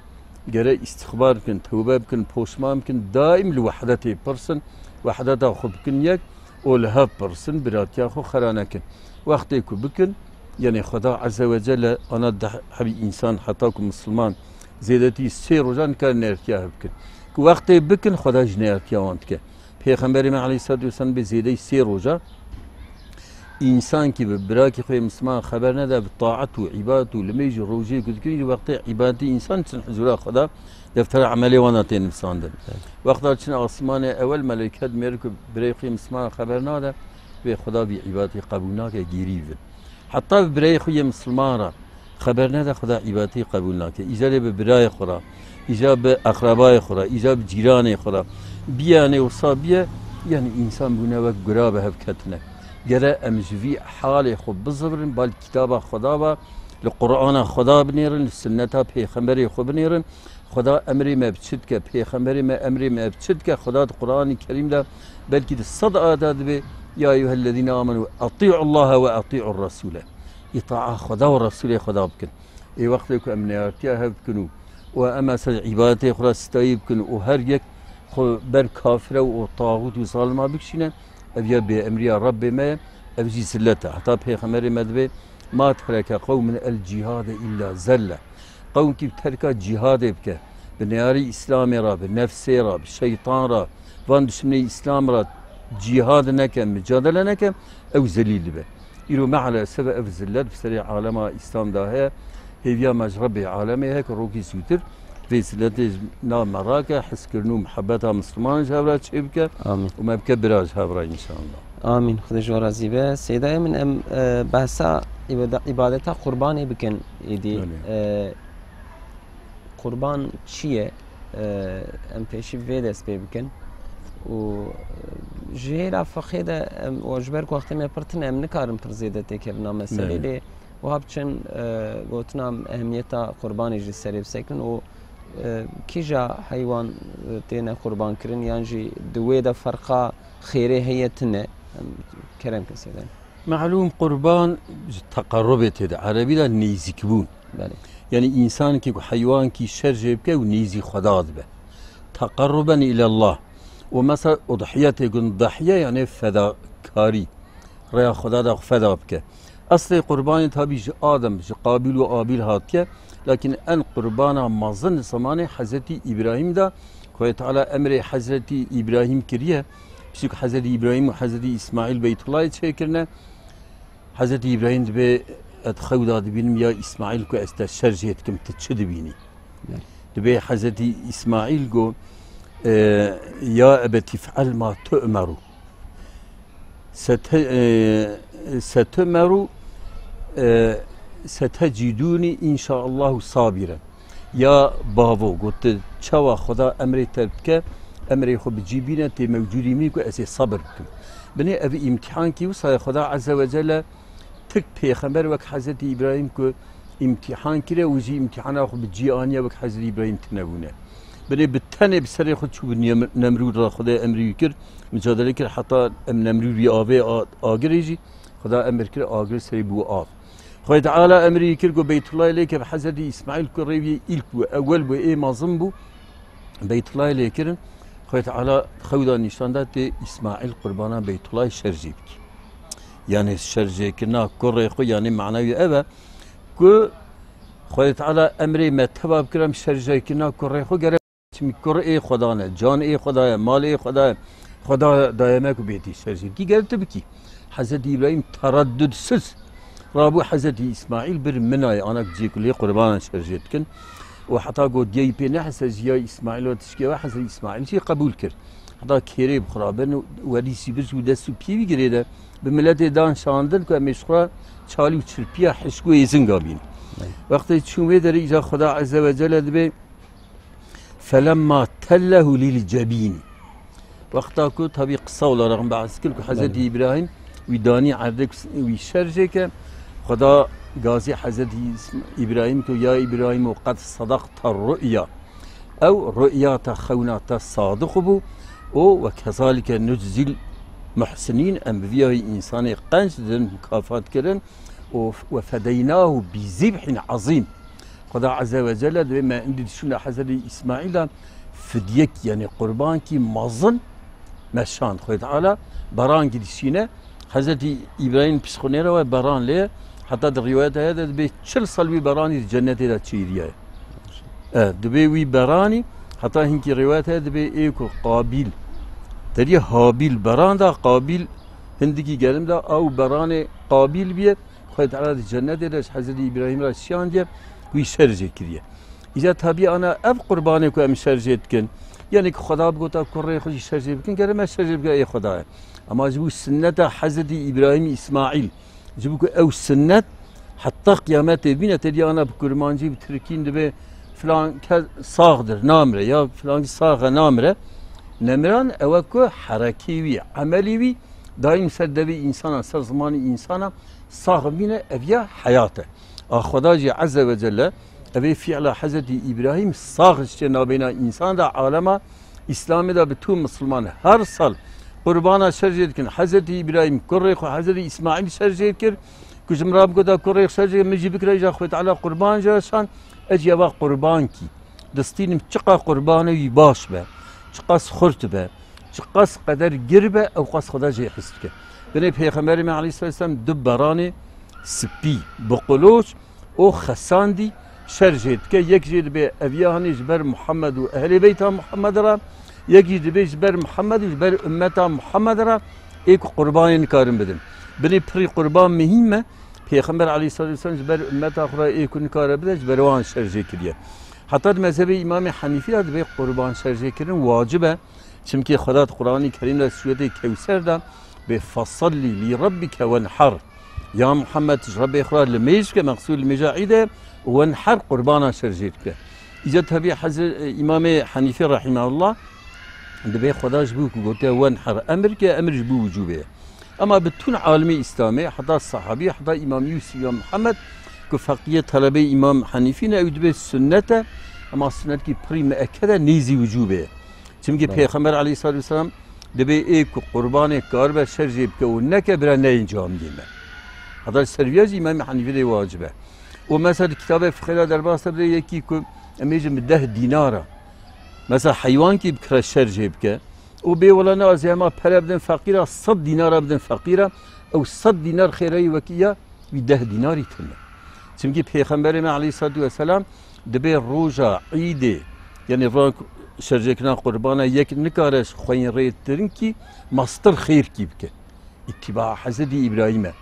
gere îstixfar bikin, tewbe bikin, poşman bikin, daîm li wehdetê pirsin, wehdeta xwe bikin yek û li hev pirsin, biratiya xwe xera nekin. Wextê ku bikin, yani Xweda Azze ve Celle ana deh hebî însan heta ku Misilman zêdetî sê rojan nikare neyartiya hev bikin. Ku wextê bikin, Xweda jî neyartiya wan dike. Pêxemberê me aleyhissalatu vesselam bê zêdeyî sê roja însankî bi birakî xwe yê Misliman xeber nede, bi taet û îbadet û limêj û rojiyê ku dikin jî wextê îbadetî însan çin huzûra Xweda, deftera emelê wan de tê nivisandin. Evet. Wexta çin asmanê ewel melêket mêr ku birê xwe yê Misliman xeber nade, wê Xweda vî îbadetî qebûl nake, gêrî bin. Heta bi birayê xwe yê misilman re xeber nede, Xweda îbadetî qebûl nake. Îcarê bi birayê xwe re, îca bi eqrebayê xwe re, îca bi cîranê xwe re. Biyanê wisa biye, yani însan bûne wek gura bi hev ketine. Gere em ji vî halê xwe bizivirin, bal kitaba Xweda ve, li Qur'ana Xweda binêrin, li sunneta pêxemberê xwe binêrin. Xweda emrê me bi çi dike, pêxemberê me emrê me bi çi dike? Xweda di Qur'anî Kerîm de belkî di sed ayeta dibê, "Ya eyyuhellezîne amenu etî'ullahe ve etî'ur resûle." Îtaa Xweda û Resûlê Xweda bikin. Ê wextê ku em neyartiya hev bikin û, û em ser îbadetê xwe re sitayî bikin û her yek xwe ber kafire û taxût û zalima bikişîne, ev ya bêemriya Rebbê me ye, ev jî zilet e. Heta Pêxemberê me dibê, "Ma tereke qewmun el cîhade îlla zelle." Qewmkî bi terka cîhadê bike, bi neyarî Îslamê re, bi nefsê re, bi şeytan re, van dişminê Îslam re cîhad neke, micadele neke, ew zelîl dibe. Îro mealesef ev zilet bi serê alema Îslam de heye. Hêviya me ji Rebbê alemê heye ku rokî zûtir vê ziletê ji nav me rake, hizkirin û mihebeta Misliman ji hev re çêbike Amîn. Û me bike bira ji hev re înşallah. Amîn. Xwedê ji we razî be. Seydayê min, em, e, behsa îbada-, îbadeta qurbanê bikin êdî. Belê. E, qurban çi ye? E, em pêşî vê dest pê bikin. Û, e, ji hêla fiqhê de em, û ji ber ku wextê me pir tune, em nikarin pir zêde têkevina meselê, Belê. Lê wiha biçin, e, gotina em ehemiyeta qurbanê jî serê bisekin û, e, kîja heywan, e, têne qurban kirin yan jî di wê de ferqa xêrê heye tune? Em kerem kin Seydayê. Melûm qurban ji teqerrubê tê de. Erebî de nêzîkbûn. Belê. Yani însankî ku heywankî şer jê bike û nêzî Xweda dibe. Teqerruben îlallah. Û mesela udhiye tê gun, dahiye yani fedakarî. Rêya Xweda da xwe feda bike. Eslê qurbanê tabî ji Adem, ji Qabil û Abil hatiye. Lakin en qurbana mezin li zemanê Hezretî Îbrahîm de, Xwedê Teala emrê Hezretî Îbrahîm kiriye. Piştî ku Hezretî Îbrahîm û Hezretî Îsmaîl Beytullahê çêkirine, Hezretî Îbrahîm dibê, ez xew da dibînim ya Îsmaîl ku ez te şer jê dikim, tu çi dibînî? Belê. Dibê Hezretî Îsmaîl got, e, "Ya ebetî fe'al ma tu'meru. Sete-, e, setu'meru, e, setecîdûnî înşaallahu sabîren." Ya bavo, got, tu çawa Xweda emrê te bike, emrê xwe bi cî bîne, tê mewcûdî min ku ez ê sebir bikim. Binê ev îmtîhankî wisa ye, Xweda Azze ve Celle tik pêxember wek Hezretî Îbrahîm ku îmtîhan kire û jî îmtîhana xwe bi cî aniye wek Hezretî Îbrahîm tune bûne. Binê bi tenê bi serê xwe çû bi Nêm-, Nemrûd re, Xwedê emrî wî kir, micadele kir, heta em Nemrûd wî avê a-, agirê jî, Xweda emir kir, agir serê bû av. Xwedê Teala emrî kir ku Beytullahê lê ke bi Hezretî Îsmaîl ku rêviyê îlk bû, ewel bû, ê mezin bû, Beytullahê lê kirin. Xwedê Teala xew da nîşan da tê Îsmaîl qurbana Beytullahê şer jê bikî. Yani şer jêkirina kurê xwe, yani mana wî ev e ku Xwedê Teala emrê me teva bikir em şer jêkirina kurê xwe gere Çimkî kur ê Xweda ne, can ê Xweda ye, mal ê Xweda ye. Xweda daye me ku bêtî şer jê bikî, gere tu bikî. Hezretî Îbrahîm tereddudsiz rabû Hezretî Îsmaîl bir minayê, anak ciyê ku lê qurbanan şer jê dikin. Û heta got diyeyî pê nehese ji ya Îsmaîl ve tişkê ve, Hezretî Îsmaîl jî qebûl kir. Heta kêrê bi xwe rabin û werî sîbir û dest û piyê wî girê de bi miletê dan şandin ku em ê ji xwe çalî û çirpiya hişk û êzinga bîn. Wextê çûn wê derê îca Xweda Azze ve Celle dibê Felemma tellehu lil cebîn. Wexta ku tabî qisa olarak behs kir ku Hezretî Belê. Îbrahîm wî danî erdê ku wî şer jê ke, Xweda gazî Hezretî Îs-, Îbrahîm ku ya Îbrahîm û qed sedaqte ru'ya. Ew ru'ya te xewna te sadiq bû û we kezalike nuczil muhsinîn, em bi vî yahî însanê qenc didin mukafat kirin û we fedeynahu bi zibhin azîm. Xweda Azze ve Celle dibê me indi dişûna Hezretî Îsmaîl de fidyekî, yani qurbankî mezin meşand. Xwedê Teala berankî dişîne. Hezretî Îbrahîm pişt xwe nêre we beran lê, heta di rîwayeta ye de dibê çil sal wî beranî di cennetê de çêriye. E, dibê wî beranî, heta hinkî rîwayeta ye dibê ê ku Qabil, derî Habil beran da, Qabil hindikî gerim da, ew beranê Qabil biye. Xwedê Teala di cennetê de ji Hezretî Îbrahîm re şiyandiye, wî şer jê kiriye. Îca tabî ana ev qurbanê ku em şer jê dikin, yanî ku Xweda bigota kurê xwe jî şer jê bikin, gere me şer jê bike ê Xweda ye. Ama ji bo sunneta Hezretî Îbrahîm Îsmaîl, ji bo ku ew sunnet heta qiyametê bîne, tedî ana bi kurmancî, bi tirkîn dibê filan kes saxdir, namire, ya filan kes sax e, namire. Nemiran ew e ku herekê wî, emelî wî, daîm ser devê însana, ser zimanî însana sax bîne, ev ya heyat e. A Xweda jî Azze ve Celle, evê fiila Hezretî Îbrahîm sax diştê nabêna însan de, alema Îslamê de bi tu misilman her sal qurbana şer jê dikin. Hezretî Îbrahîm kurê xwe Hezretî Îsmaîl şer jê kir, ku ji min re bigota kurê xwe şer jê, min jî bikira, îja Xwedê Teala qurban jê şan, ez jî eva qurbankî distînim, çiqa qurbana wî baş be, çiqas xurt be, çiqas qeder gir be, ew qas Xweda jê his dike. Binê Pêxemberê me aleyhisselam du beranê spî, bi qoloç û xesandî şer jê dike. Yek jê dibê ev ya hanê ji ber Muhammed û ehlê beyta Muhammed re, yek jî dibê ji ber Muhammed û ji ber ummeta Muhammed re ê ku qurbanê nikarin bidin. Binê pirî qurban mihîm e. Pêxember aleyhisselatu vesselam ji ber ummeta xwe re ê ku nikare bide, ji ber wan şer jê kiriye. Heta di mezhebê Îmamê Henîfî de dibê qurban şer jê kirin wacib e. Çimkî Xweda di Quranê Kerîm de sûretê Kewser de bê, "Fesellî lî rebbike wenher." Ya Muhammed, ji Rebbê xwe re limêj bike, meqsûd limêja Îd e, û wenher, qurbana şer jê bike. Îca tabî Hezret, e, Îmamê Henîfî rahimehullah dibê Xweda ji bo ku gotiye wenher emir ke, emir ji bo wicûbê ye. Ema bi tûn alimê Îslamê, heta sahabî, heta Îmam Yûsif ya Muhammed, ku feqiyê telebê Îmam Henîfî ne, ew dibê sunnet e, ema sunnetkî pirî mieked e, nêzî wicûbê ye. Çimkî Belê. Pêxember aleyhissalatu vesselam dibê ê ku qurbanê karibe şer jê bike û neke, bira neyên camiyê me. Heta li ser viya jî Îmamê Henîfî dê wacib e. Û mesela di kitabê fiqhê de derbas de bide yekî ku em bêjin bi deh dînara. Mesela heywankî bikire şer jê bike. Û bê wela ne, ez ê hema pere bidin feqîra, sed dînara bidin feqîra, ew sed dînar xêreyî wekî ya wî deh dînarî tune. Çimkî Pêxemberê me aleyhissalatu vesselam dibê roja îdê, yanî roja şerjêkirina qurbana yek nikare xweyîn rê tirin kî mastir xêrkî bike. Îtîba Hezretî Îbrahîm e.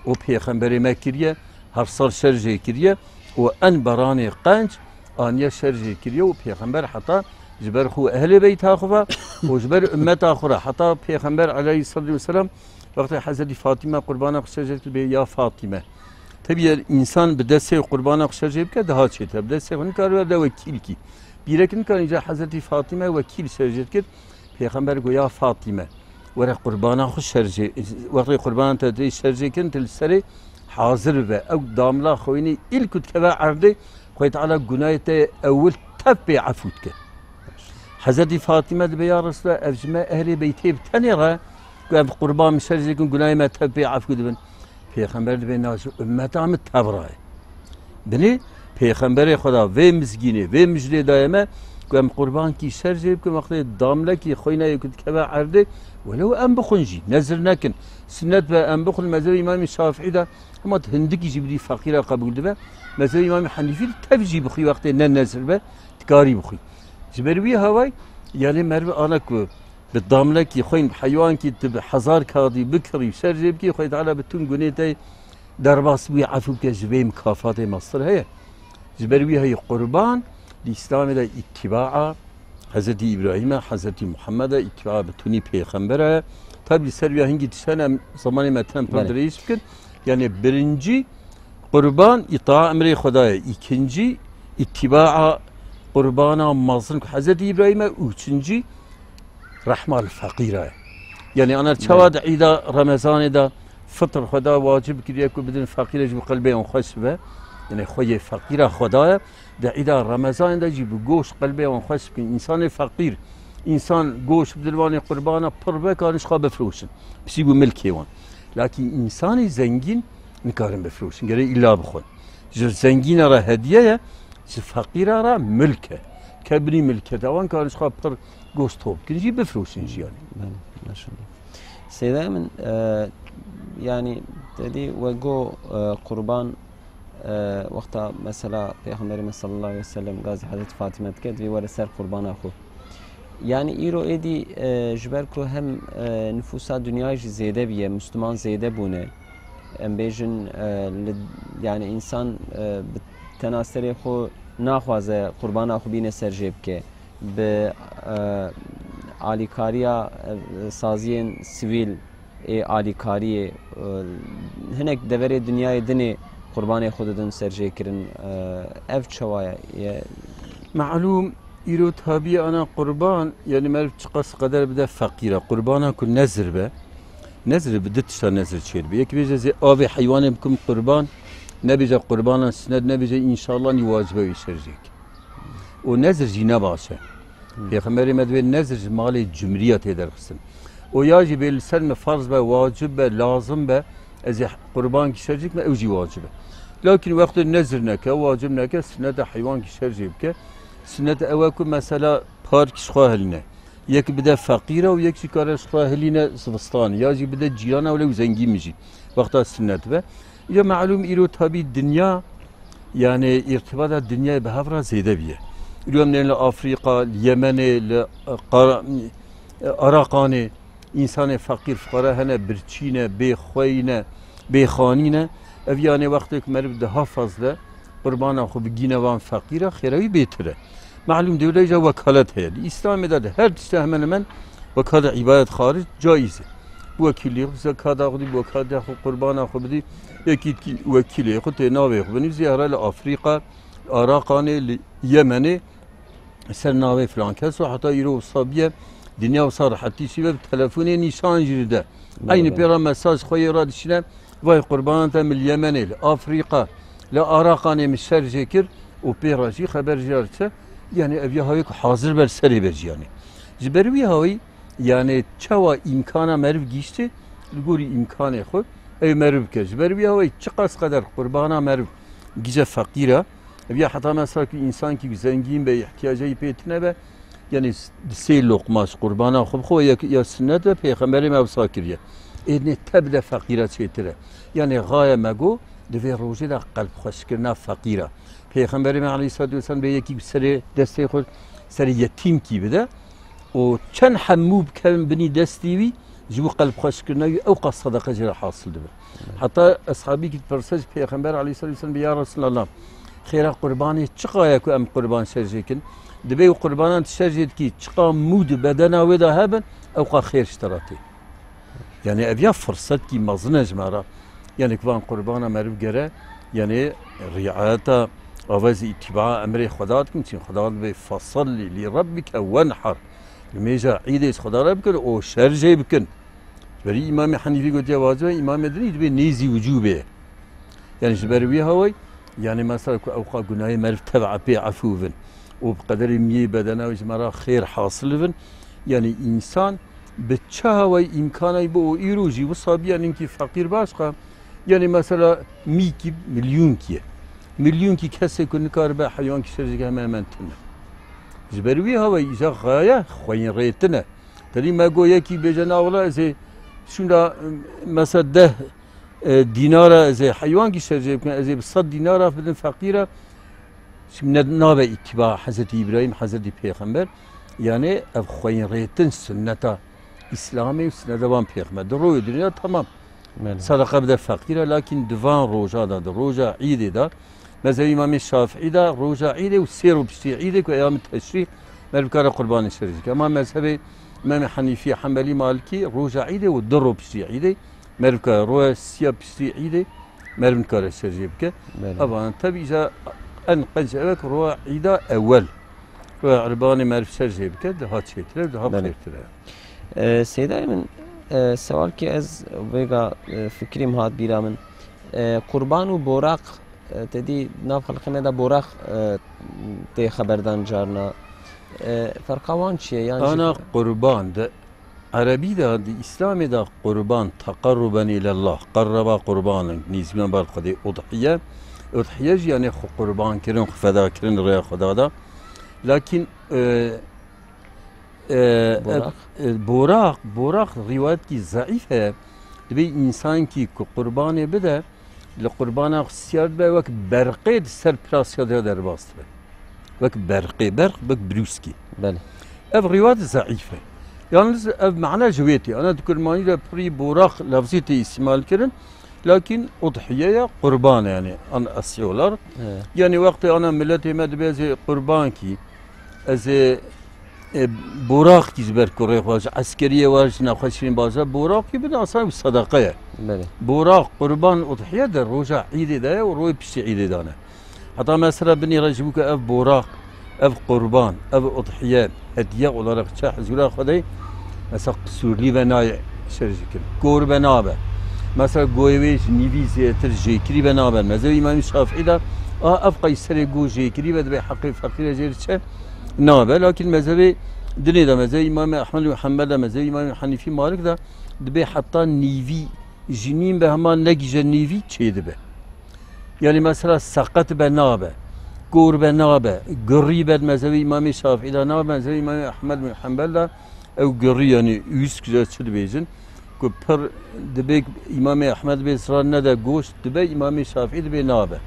O pêxemberê me kiriye, her sal şer jê kiriye û en beranê qenc aniye şer jê kiriye û pêxember heta ji ber xwe ehlê beyta xwe ve û ji ber ummeta xwe re heta pêxember aleyhissalatu vesselam wextê Hezretî Fatîme qurbana xwe şer jê dikir bê ya Fatîme. Tebî yer însan bi destê qurbana xwe şer jê bike daha çêtir. Bi destê xwe nikare werde wekîlkî. Bîrek nikare înca Hezretî Fatîme wekîl şer jê dikir. Pêxember got, ya Fatîme, were qurbana xwe şer jê, wextê qurbana te tê şer jê kirin, tu li serê hazir bibe. Ew damla xweyînê îl ku dikeve erdê, Xwedê Teala gunahê te ewil tev pê efû dike. Hezretî Fatîme dibe, ya Resulallah, ev ji me ehlê beytê bi tenê re, ku ev qurban min şer jê kin, gunahê me tev pê efû dibin. Pêxember dibe, na ji ummeta min tev re ye. Binê Pêxemberê Xweda vê mizgînê, vê mijdê daye me, ku em qurbankî şer jê bikin, wextê damlekî xweyna yê ku dikeve erdê, welew em bixwin jî, nezir nekin. Sinnet be em bixwin, mezhebê Îmamê Şafîî de hema tu hindikî jî bidî feqîra qebûl dibe. Mezhebê Îmamê Henîfî de tev jî bixwî, wextê ne nezir be, dikarî bixwî. Ji ber wî hawayî, yanî meriv ana ku bi damlekî xwîn, bi heywankî tu bi hezar kadî bikirî, şer jê bikî, Xwedê Teala bi tûn gunê te derbas bûyî, efû bike, ji vê mikafatê mestir heye. Ji ber wî heyî qurban, di Îslamê de îtîbaa Hezretî Îbrahîm e, Hezretî Muhammed e, îtîbaa bi tûnî pêxember e. Tabî ser vîya hingî tişt hene, em zemanê me tine pir Belê. dirêj bikin. Yanî birincî qurban îtaa emrê Xweda ye. Îkincî îtîbaa qurbana mezin ku Hezretî Îbrahîm e û üçüncî rehma li feqîra ye. Yanî ana çawa Belê. di îda Remezanê de fitr Xweda wacib kiriye ku bidin feqîrê ji bo qelbê wan xweş bibe. Yanî xweyê feqîra Xweda ye. Di îda Remezanê de jî bi goşt qelbê wan xweş bikin. Însanê feqîr, însan goşt bidin wanê qurbana pir be, karin ji xwe bifroşin. Pisî bû milkê wan. Lakî însanê zengîn nikarin bifroşin. Gerê îlla bixwin. Ji zengîna re hediye ye, ji feqîra re milk e. Ke binî milketa wan karin ji xwe pir goşt top bikin jî bifroşin jî yanî. Belê, maşallah. Seyda min, e, yanî te dî we got, e, qurban, e, wexta mesela Pêxemberê me sallallahu aleyhi ve sellem gazî Hezretî Fatîme dike, divê were ser qurbana xwe. Yanî îro êdî, e, ji ber ku hem, e, nifûsa dinyayê jî zêde bûye, Misliman zêde bûne. Em bêjin, e, li, yanî însan, e, bi tena serê xwe naxwaze qurbana xwe bîne ser jê bike. Bi, e, alîkariya, e, saziyên sivîl ê alîkariyê, e, hinek deverê dinyayê dinê qurbanê xwe didin ser jê kirin. E, ev çawa ye? Ye Malûm, îro tabî ana qurban, yanî meriv çiqas qeder bide feqîra. Qurbana ku nezir be, nezir bi du tişta nezir çêdibe. Yek bêje zê avê heywanê bikim qurban, nebêje qurbana sinet, nebêje înşallah nî wacibe wî şer jê kir. Û nezir jî ne baş e. Hmm. Pêxemberê me divê nezir ji malê cumriya tê derxistin. Û ya jî bê li ser me farz be, wacib be, lazim be, ez ê qurbankî şer jê kime, ew jî wacib e. Lakin wextê nezir neke, wacib neke, sinet e heywankî şer jê bike. Sinet ew e ku mesela park ji xwe hilîne. Yek bide feqîra û yek jî kare ji xwe hilîne zivistanê. Ya jî bide cîrana welew zengîn min jî. Wexta sinet be. Ya malûm îro tabî dinya, yanî îrtibata dinyayê bi hev re zêde bûye. Îro em neyên li Afrîka, li Yemenê, li, e, Qara-, e, Araqanê, însanê feqîr fuqara hene, birçî ne, bê xweyî ne, bê xanî ne. Ev yanî wextê ku meriv daha fazle qurbana xwe bigîne van feqîra, xêra wî bêtir e. Malûm dewleyê jî wekalet heye. Di Îslamê de, di her tiştê hemen hemen wekalet îbadet xaric caiz e. Bi wekîlê xwe zekata xwe dî, bi wekîlê xwe qurbana xwe bidî, yekî dikî wekîlê xwe tê navê xwe binivîsî, here li Afrîka, Araqanê, li Yemenê, ser navê filan kes û heta îro wisa bûye, dinya wisa rehetî çêbe, bi telefonê nîşan jî dide. Belê, Eynî belê. pê re mesaj xwe yê re dişîne, vay qurbana te, min li Yemenê, li Afrîka, li Araqanê min şer jê kir û pê re jî xeber jê re diçe. Yanî ev ya hawê ku hazir be li serê be jî yanî. Ji ber wî hawî, yanî çawa îmkana meriv gihîştê, li gorî îmkanê xwe ew meriv bike. Ji ber wî hawî çiqas qeder qurbana meriv gije feqîra, Ev ya heta mesela ku însankî zengîn be, îhtiyacê wî pê tune be, Yanî s-, di sê loqma ji qurbana xwe bixwe, yek ya sunnet e, Pêxemberê me wisa kiriye. Ê nê te bide feqîra çêtir e. Yanî xaye me got, di vê rojê de qelbxweşkirina feqîra. Pêxemberê me aleyhissalatu vesselam bê yekî bi serê destê xwe, serê yetîmkî bide û çend hemû bikevin binî destî wî, ji bo qelbxweşkirina wî ew qas sedeqe jê re hasil dibe. Heta eshabîkî dipirse ji Pêxember aleyhissalatu vesselam bê, ya Resulallah, xêra qurbanê çiqa ye ku em qurban şerjê kin? Dibê û qurbanan tu şerjê dikî, çiqa mû di bedena wê de hebin, ew qa xêr ji te re tê. Yanî ev ya firsetkî mezin e ji me re. Yanî ku van qurbana meriv gere, yanî riayeta, ava ez îtîba emrê Xweda dikim, çin Xweda dibê, "Fesellî lî rebbike wenher." Nimêja Îdê ji Xweda re bikin û şerjê bikin. Ji berî Îmamê Henîfî gotiye wacib e, îmamê dinî dibê nêzî wicûbê ye. Yanî ji ber wî hawayî, yanî mesela ku ewqa gunahê meriv tev'a pê efû bin û bi qederê miyê bedena wî ji me re xêr hasil bin, yanî însan bi çi hawayî îmkana wî bi û îro jî wisa biya ninkî feqîr başqa, yanî mesela mîkî milyûnkî ye. Milyûnkî kesê ku nikaribe heywankî şerjêke hemen hemen tune. Ji ber wî hawayî îja xaye xweyînrêtin e. Tedî me got yekî bêje, "Na wela ez ê şûnda, mesela deh, e, dînara ez ê heywankî şerjê bikim, ez ê bi sed dînara bidim feqîra." Şimdi ne, nabe îtîba Hezretî Îbrahîm, Hezretî Pêxember. Yanî ev xweyînrêtin sunneta Îslamê û sunneta van pêxember. Di royê dinya tamam. Belê. Sedeqe bide feqîra, lakin di van roja de, di roja Îdê de, mezhebê Îmamê Şafîî de roja Îdê û sê ro piştî Îdê ku eyamê teşrî meriv kare qurbanê şerjê ke. Ama mezhebê Îmamê Henîfî, Henbelî, Malikî roja Îdê û du ro piştî Îdê meriv kare, roya siya piştî Îdê meriv nikare şerjê bike. Belê. Evan tevî îja en qenc ev e ku roya Îda ewel, roya Erbanê meriv şerjê bike, daha çêtir e, daha Belê. xêrtir e. E, Seydayê min, e, sewalkî ez vêga, e, fikrîm hat bîra min. E, qurban û boraq, e, te dî nav xelqê me de boraq, e, tê xeberdan carna. E, ferqa wan çi ye? Yan jî Ana qurban di Erebî de, di Îslamê de qurban, teqerruben îlellah, qerreba qurbanin, nêzîman ber Xwedê, udhiye, udhiye jî yanî xwe qurban kirin, xwe feda kirin rêya Xweda de. Lakin, e, e, Boraq? e, boraq, boraq rîwayetkî zeîf heye. Dibê însankî ku qurbanê bide, li qurbana xwe siyar dibe, wek berqê di ser pirasya de derbas dibe. Wek berqê, berq, wek brûskî. Belê. Ev rîwayet zeîf e. Yalnız ev mana ji wê tê. Ana di kurmanî de pirî boraq lafzî tê îstîmal kirin. Lakin udhiye ya qurban e, yani an esiyorlar. Evet. Yani wextê ana milletê me dibe ez ê qurbankî, ez ê E, boraq kî ji ber kurê xwe, ji eskeriyê we, ji nexweşiyên bajar, boraq kî bin asan wî sedeqe ye. Belê. Boraq, qurban, udhiye de roja Îdê de ye û royê piştî Îdê de ne. Heta mesela binêre ji bo ku ev boraq, ev qurban, ev udhiye, hediye olarak çe hizûra Xwedê, mesela qisûrlî ve nayê şerjî kirin. Kor ve nabe. Mesela goyê wê ji nîvî zêtir jêkirî ve nabe. Mezhebê Îmamî Şafîî de, a, ev qey serê go jêkirî ve dibe heqê feqîre jê re çe? Nabe, lakin mezhebê dinê de, mezhebê Îmamê Ehmed û Hembel de, mezhebê Îmamê Henîfî, Malik de dibê heta nîvî, ji nîv ve hema negîje nîvî çêdibe. Yani mesela seqet be nabe, kor be nabe, gurî be mezhebê Îmamê Şafîî de nabe, mezhebê Îmamê Ehmed bin Hembel de ew gurî yani ûsk ji çi dibêjin. Ku pir dibe Îmamê Ehmed bê zira nede goşt, dibe Îmamê Şafîî dibê nabe.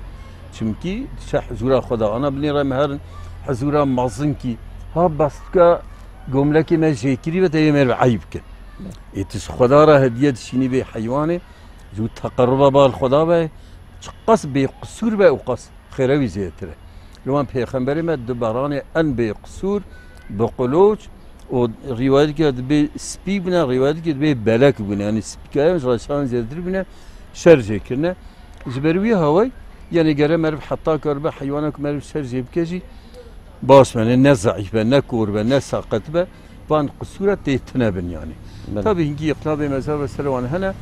Çimkî diçe hizûra xwe de. Ana binêre me herin hizûra mezinkî. Ha bastka gomlekê me jêkirî ve tevê me re eyb kin. Ê tu ji Xweda re hediye dişînî bê heywanê, ji bo teqerruba bal Xweda be, çiqas bê qisûr be û qas xêre wî zêdetir e. Li wan pêxemberê me du beranê en bê qisûr, bi qulûç û rîwayeteke dibê spî bûne, rîwayeteke dibê belek bûne. Yanî spîkayan ji reşan zêdetir bûne, şer jê kirine. Ji ber wî hawayî, yanî gere meriv heta karibe heywana ku meriv şer jê bike jî baş be, ne, ne zeîf be, ne kor be, ne saqet be. Van qisûra tê tune bin yanî. Belê. Tabî hinkî îxtilafê mezheb ve ser wan hene.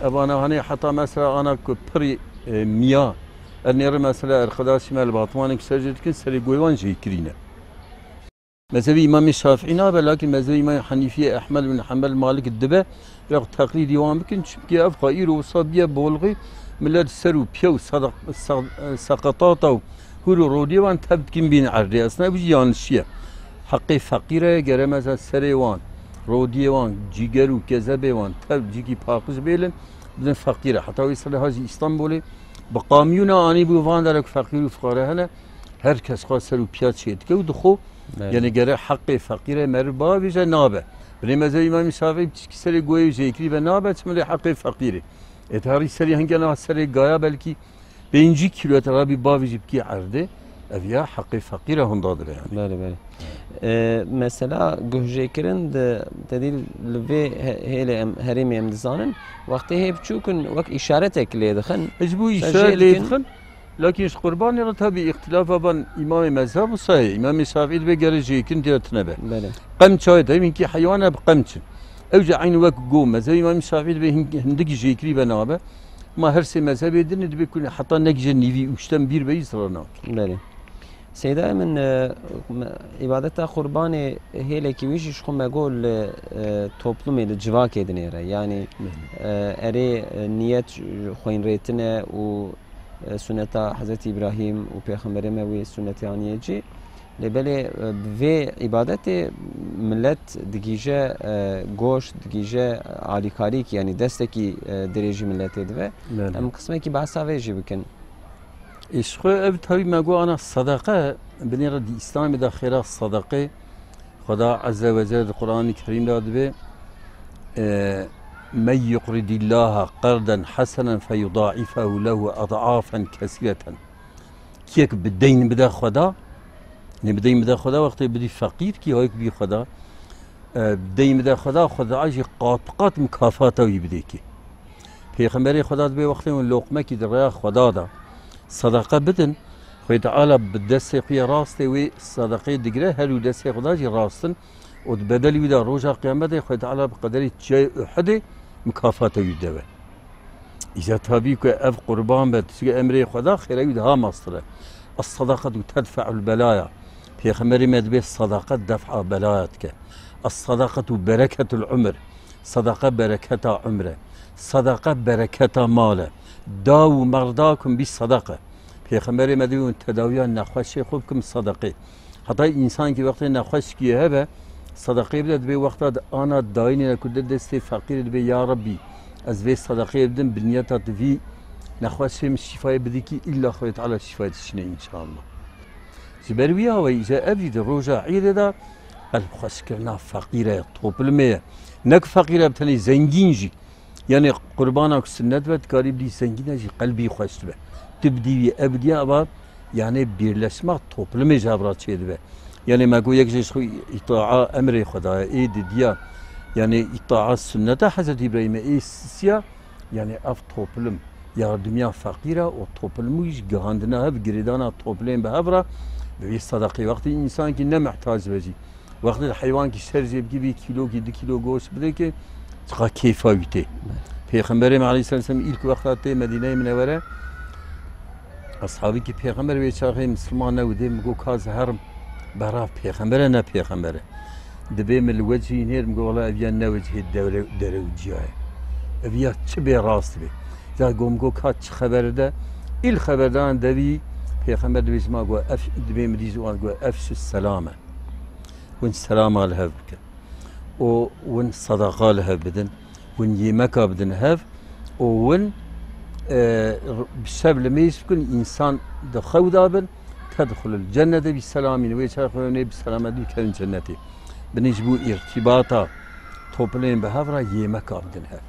Evana hanê heta mesela ana ku pirî, e, miya, ernêre mesela erxedaşî me li Batmanê ku ser jê dikin, serê goyê wan jêkirî ne. Mezhebî Îmamê Şafîî nabe, lakin mezhebî Îmamê Henîfî, Ehmed bin Hembel, Malik dibe, ya teqlîdî wan bikin, çimkî ev xwe îro wisa biye bolxî, millet ser û piye û sadaq-, sa-, seqetata û hûr û rodiyê wan tev dikin bîn erdê. Aslında ev jî yanlişî ye. Heqê feqîre ye, gere meza serê wan, rodiyê wan, cîger û kezebê wan tev cîkî paqij bêlin, bidin feqîre. Heta wê serê hajî Îstanbulê bi kamyona anî bû van dere ku feqîr û fiqare hene, her kes xwe ser û piya çêdike û dixwe. Belê. Yanî gere heqê feqîre meriv bavêje nabe. Binê mezhebê Îmamî Şafî piçkî serê goyê jêkirî ve nabe, çima lê heqê feqîrê. Ê tarî serî hingena serê gaya belkî pêncî kîlometre rabî bavêjî bikî erdê, ev ya heqê feqîre hunda dibe yanî. Belê, belê. Ee, mesela guhjêkirin di, te dî li vê he-, hêlê em, herêmê em dizanin, wextê hê biçûk in wek îşaretek lê dixin. Ji bo Mesela îşare jê lê dikin. dixin, lakin ji qurbanê re tabi îxtilafa van îmamê mezheb û sahê. Îmamê Şafî dibe gere jêkirin tê tine be. Belê. Qemça ye, tabi hinkî heywana bi qemç in. Ew jî eynî wek go, mezhebê Îmamê Şafî dibe hin-, hindikî jêkirî ve nabe. Ma her sê mezhebê din dibe ku heta negije nîvî ûştem bîr beyî zira nake. Belê. Seyda min, e, me-, îbadeta qurbanê hêlekî wî jî ji xwe me got li, e, toplumê, li civakê dinêre. Yanî, Belê. e, erê, e, niyet xwînrêtin e û, e, suneta Hezretî Îbrahîm û Pêxemberê me wê sunetê aniye cî. Lê belê, e, bi vê îbadetê milet digîje, e, goşt, digîje alîkarîk, yanî destekî, e, dirêjî miletê dibe. Belê. Em qismekî behsa vê jî bikin. Ê, ji xwe ev tawî me got ana sedeqe, binê re di Îslamê de xêra sedeqê, Xweda Azze ve Celle di Qur'anî Kerîm de dibe, e, "Men yuqridîllaha qerden hesenen feyudaifahu lehu ad'afen kesîreten." Kiyek bi deyn bide Xweda, ne bi deyn bide Xweda, wextê bidî feqîr kî hayek bî Xweda, e, bi deyn bide Xweda, Xweda jî qat bi qat mukafata wî bidê kî. Pêxemberê Xweda dibê wextê hûn loqmekî di rêya Xweda de sedeqe bidin, Xwedê Teala bi destê xwe yê rastê wê sedeqeyê digire, her û destê Xweda jî rastin û di bedelî wî de roja qiyametê Xwedê Teala bi qederî çiyayê Uhudê mukafata wî dide we. Îca tabî ku ev qurban be, tu çike emrê Xweda xêra wî daha mastir e. Es-sadaqetu tedfe'ul belaya. Pêxemberê me dibê sadaqet def'a belaya dike. Es-sadaqetu bereketul umr. Sadaqa bereketa umre. Sadaqa bereketa mal e. Dawu merdakum bi sadaqa. Pêxemberê me dibê hûn tedawiya nexweşê xwe bikin bi sadaqê. Heta însankî wextê nexweşkî hebe, sadaqê bide, dibê wexta di ana dayînê de ku de destê feqîrê dibê, ya Rebbî, ez vê sadaqeyê bidim, bi niyeta tu vî nexweşê min şîfayê bidî kî îlla Xwedê Teala şîfayê dişîne înşallah. Ji ber wî awayî, îca ev jî di roja Îdê de qelbxweşkirina feqîre ye, toplumê ye. Ne ku feqîre bi tenê, zengîn jî. Yanê qurbana ku sunnet be, dikarî bidî zengîne jî qelbî xweş dibe. Tu bidî wî, ev bidî, eva, yanê birleşma toplumê ji hev re çêdibe. Yanê me got yek jê ji xwe îtaa emrê Xwedayê, ê didiya. Yanê îtaa sunneta Hezretî Îbrahîmê, ê sisiya. Yanî ev toplum yardimiya feqîra û toplumî jî gihandina hev, girêdana toplumên bi hev re bi vî sedaqî. Wextî însankî ne mihtac be jî, wextî heywankî şer jê bikî, vî kîlokî, du kîlo goşt bidê ki çiqa kêfa wî tê. Pêxemberê me aleyhisselam îlk wexta tê Medîneyê Minewere, Eshabî ki pêxember wê çaxê misilman ne û dê min got, ka ez herim berav pêxember e, ne pêxember e. Dibê min li wecihî nêr, min got, wela ev ya ne wecihê dewre, dere û ciya ye. Ev ya çi bê rast bê. Za got, min got, ka çi xeber de? Îl xeberdan devî pêxember dibê ji ma got, ef, dibê min dî ji wan got, efşu selame. Hûn selama li hev bikin. û hûn sedaqa li hev bidin, hûn yêmeka bidin hev û hûn, e, bi şev limêj bikin, însan di xew de bin, tedxulul cennete bi selamîn, wê çaxê hûn ê bi selametî bikevin cennetê. Binê ji bo îrtîbata toplumên bi hev re yêmeka bidin hev,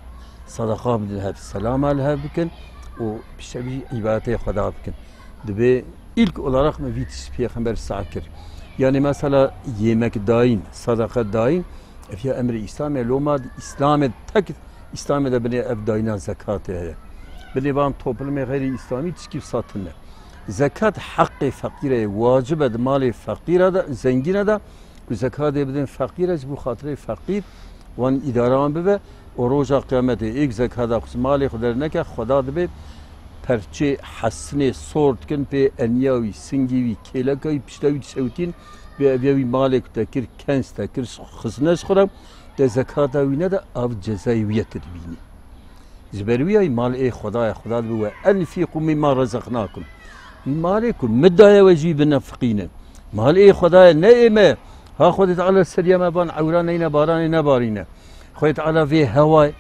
sedaqa bidin hev, selama li hev bikin û bi şevî îbadetê Xweda bikin. Dibê ilk olarak me vî tişt pêxember sah kir. Yani mesela yemek dayîn, sadaka dayîn, ev ya emrê Îslamê, loma di Îslamê tek, Îslamê de binê ev dayîna zekatê heye. Binê van toplumê xeyrî Îslamî tişkî satin ne. Zekat heqê feqîre ye, wacib e di malê feqîre de, zengîne de, ku zekatê bidin feqîre, ji bo xatirê feqîr wan îdara wan bibe û roja qiyametê êk zekata xwe ji malê xwe derneke, Xweda dibê perçê hesinê sor dikin pê eniya wî, singê wî, kêleka wî, pişta wî dişewitîn, bê eviya wî malê ku te kir, kenc te kir, xizne ji xwe re, te zekata wî nede, ev cezayê wî ye tu dibînî. Ji ber wî yayî mal ê Xweda ye, Xweda dibe we, "Enfîqû mîmma rezaqnakum." Malê ku min daye we jî binefiqînin. Mal ê Xweda ye, ne ê me. Ha Xwedê Teala seriya me van ewra neyne baranê nebarîne. Xwedê Teala vê hewayê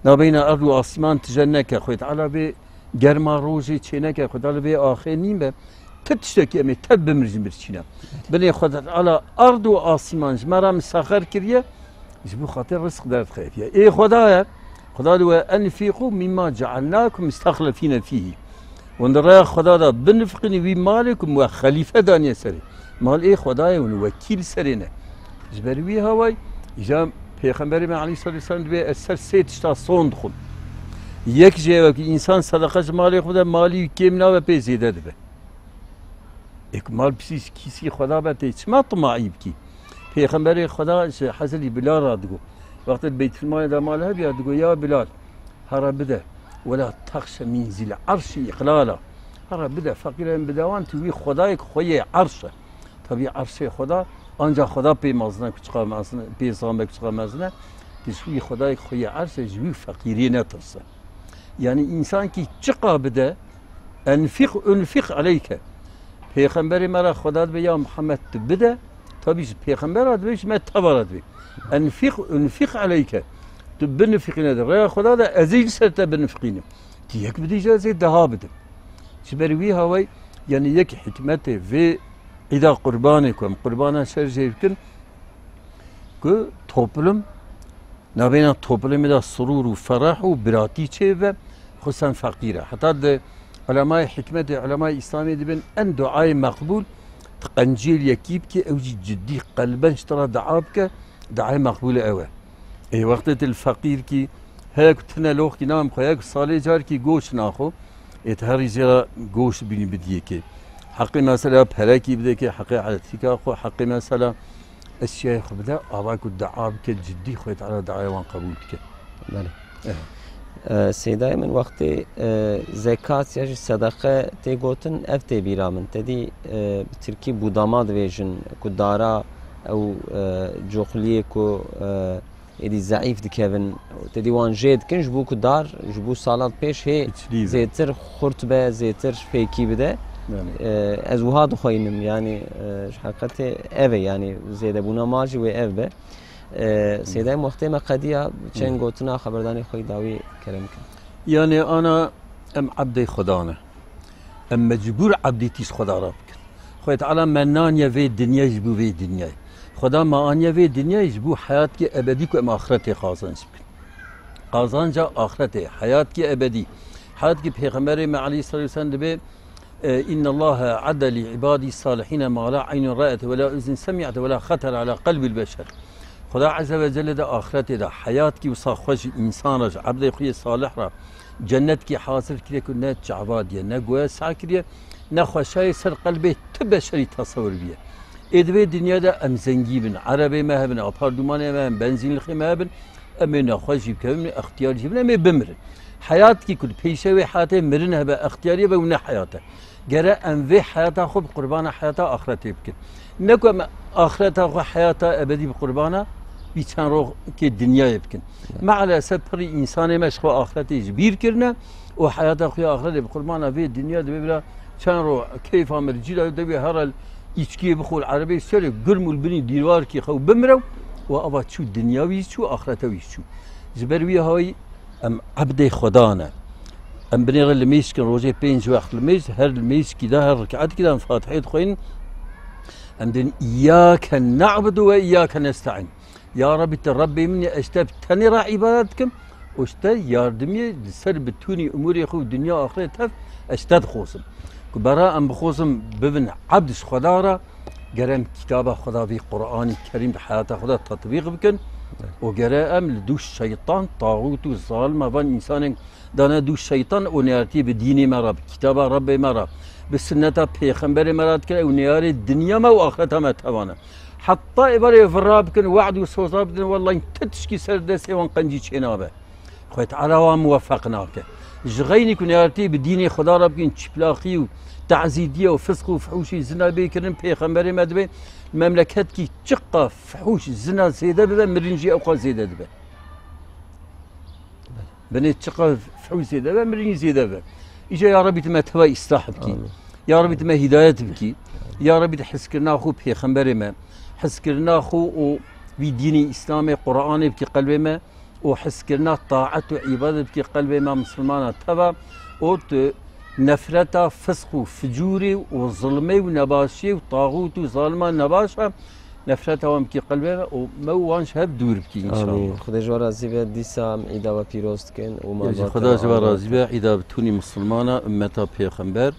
nabeyna erd û asîman tije neke. Xwedê Teala vê germa rojê çêneke. Xwedê Teala vê axê nîme. Ti tiştekî em ê tev bimirin jî mirçîne. Binê Xwedê Teala erd û asîman ji me re misaxer kiriye. Ji bo xatir rizq derdixefiye. Ê Xweda ye. Xweda diwe, "Enfîqû mîmma cealnâkum mistexlefîne fîhî." Hûn di rêya Xweda de binifiqînin wî malê ku me xelîfe daniye serê. Mal ê Xweda ye, hûn wekîl serê ne. Ji ber wî hawayî, îja Pêxemberê me aleyhissalatu vesselam dibê, "Ez ser sê tişta son dixwim." Yek jê ew e ku însan sedeqe ji malê xwe bide, malî wî kêm nabe, pê zêde dibe. Ê ku mal pisî ji kîsî Xweda be, tê çima timaî bikî? Pêxemberê Xweda ji Hezretî Bilal re digot. Wextê di Beytulmalê de mal hebiya, digot, "Ya Bilal, here bide. Wela texşe min zîl erşî îqlala. Here bide, feqîrên bide wan, tu wî Xwedayek xwe yê erş e." Tabî erşê Xweda, anca Xweda pê mezin e, ku çiqa mezin e, pê zame ku çiqa mezin e. Tu ji wî Xwedayek xwe yê erş e, ji wî feqîrî netirse. Yanî însankî çiqa bide, "Enfîq unfîq aleyke." Pêxemberê me re Xweda dibe, "Ya Muhammed, tu bide." Tabî ji pêxember re dibe, ji me teva re dibe. "Enfîq unfîq aleyke." Tu binifiqîne di rêya Xweda de, ez ê li ser te binifiqînim. Tu yek bidî jî ez ê deha bidim. Ji ber wî hawayî, yanî yek hikmetê vê îda qurbanê ku em qurbana şer jê bikin, ku toplum Nabêna toplumê de surûr û ferah û biratî çêbe, xusen feqîr e. Heta di ulemayê hikmetê, ulemayê Îslamê dibin en duayê meqbûl, tu qencî li yekî bikî, ew jî cidî qelben ji te re dua bike, duayê meqbûl ew e. Ê wextê tu li feqîr kî, heye ku tune loxkî nam xwe, heye ku salê carkî goş naxwe, ê tu herî jê re goş bînî bidiyê kê. Heqê mesela perekî bidê kê, heqê elektîka xwe, heqê mesela eşyayê xwe bide, ava ku dua bike, cidî Xwedê Teala duayê wan qebûl dike. Belê. Eh. E, Seydayê min, wextê, e, zekat ya jî sedeqe tê gotin, ev tê bîra min. Te dî, e, bi tirkî budama dibêjin, ku dara ew, e, coxliyê ku, e, êdî zeîf dikevin, te dî wan jê dikin, ji bo ku dar, ji bo salat pêş hê Piçlî be. Zêtir xurt be, zêtir fêkî bide. Belê. E, ez wiha dixweynim, yanî, e, ji heqetê ev e, yanî zêdebûna mal jî wê ev be. E, Seydayê, wextê me qediya, çend Hı. gotina xeberdanê xwe yî dawî kerem kin. Yanî ana em ebdê Xweda ne. Em mecbûr ebdîtî ji Xweda re bikin. Xwedê Teala me naniye vê dinyayê ji bo vê dinyayê. Xweda me aniye vê dinyayê ji bo heyatkî ebedî ku em axretê qazanc bikin. Qazanca axretê, heyatkî ebedî. Heyatkî Pêxemberê me aleyhissalatu vesselam dibê, e, "Innallaha e'adde li ibadî salihîne ma la eynun ra'et ve la uzun semi'et ve la xeter ala qelbil beşer." Xweda Azze ve Celle de axretê de heyatkî wisa xwe ji însan re, ji ebdê xwe yê salih re cennetkî hazir kiriye ku ne çava diye, ne goya seh kiriye, ne xweşayê ser qelbê ti beşerî tesewir biye. Ê di vê dinya de em zengî bin, erebê me hebin, apartûmanê me hebin, benzînlixê me hebin, em ê nexweş jî bikevin, extiyar jî bin, em ê bimirin. Heyatkî ku li pêşe wê heyatê mirin hebe, extiyarî hebe, ew ne heyat e. Gere em vê heyata xwe bi qurbana heyata axretê bikin. Ne ku em axreta xwe heyata ebedî bi qurbana vî çend rokê dinyayê bikin. Mealesef pirî însanê me ji xwe axretê ji bîr kirine û heyata xwe ya axretê bi qurbana vê dinya dibe bila çend ro keyfa me li cî de, dewê here li îçkiyê bixwe, li erebeyê serê gurm û li binî dîwarkî xew bimire û ava çû dinya wî çû, axreta wî çû. Ji ber wî hawî Em ebdê Xweda ne. Em binêre limêj dikin, rojê pênc wext limêj, her limêjkî de, her riketkî de em Fatihê dixwînin. Em dên, "Îyyâke na'budu ve îyyâke nesta'în." Ya Rebî, tu Rebbê min î, ez te bi tenê re îbadet dikim û ji te yardimiyê li ser bitûnî umûrê xwe û dinya axirê tev ez ji te dixwazim. Ku bera em bixwazim bibin ebd ji Xweda re, Gere em kitaba Xweda vî Quranî Kerîm di heyata xwe de tetbîq bikin û gere em li dû şeytan, taxût û zalima van însanên dane dû şeytan û neyartiyê bi dînê me re, bi kitaba Rebbê me re, bi sinneta pêxemberê me re dikin, ew neyarê dinya me û axireta me tevan e. Heta êvarê vira bikin, we'd û soza bidin, wellahî ti tişkî ser destê wan qencî çênabe. Xwedê Teala wan muwefeq nake. Ji xeynî ku neyartî bi dînê Xweda re bikin, çiplaxî û tazîdiyê û fisq û fihûşî zina bê kirin, pêxemberê me dibê, memleketkî çiqa fihûş zina zêde bibe, mirin jî ewqa zêde dibe. Binê çiqa fihûş zêde be, mirin jî zêde be. Îca ya Rebî tu me teva îslah bikî. Amîn. Ya Rebî tu me hîdayet bikî. Ya Rebî, di hizkirina xwe pêxemberê me, hizkirina xwe û vî dînî Îslamê, Quranê bikî qelbê me û hizkirina taet û îbadet bikî qelbê me misilmana teva û tu nefreta fisq û ficûrê û zilmê û nebaşiyê û taxût û zaliman nebaşa nefreta wan bikî qelbê me û me û wan ji hev dûr bikî, înşallah. Amîn. Xwedê ji we razî be, dîsa em îda we pîroz dikin û malbata Xweda ji we razî be, îda bi tûnî misilmana, ummeta pêxember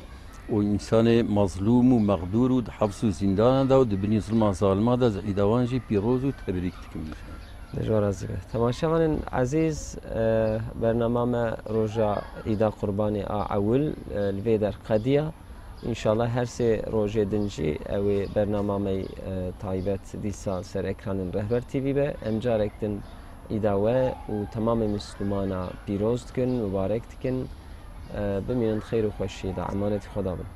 û însanê mazlûm û mexdûr û di heps û zîndana de û di binî zilma zalima de, ez îda wan jî pîroz û tebrîk dikim. Ji we razî be. Temaşevanên ezîz, e, bernama me roja Îda Qurbanê a ewil, e, li vê der qediya. Înşallah her sê rojê din jî ew ê bernama me, e, taybet dîsa ser ekranên Rehber T V be. Em carek din Îda we û temamê Mislumana pîroz dikin, mubarek dikin. E, bimînin xeyr û xweşiyê de. Emanetî Xweda bin.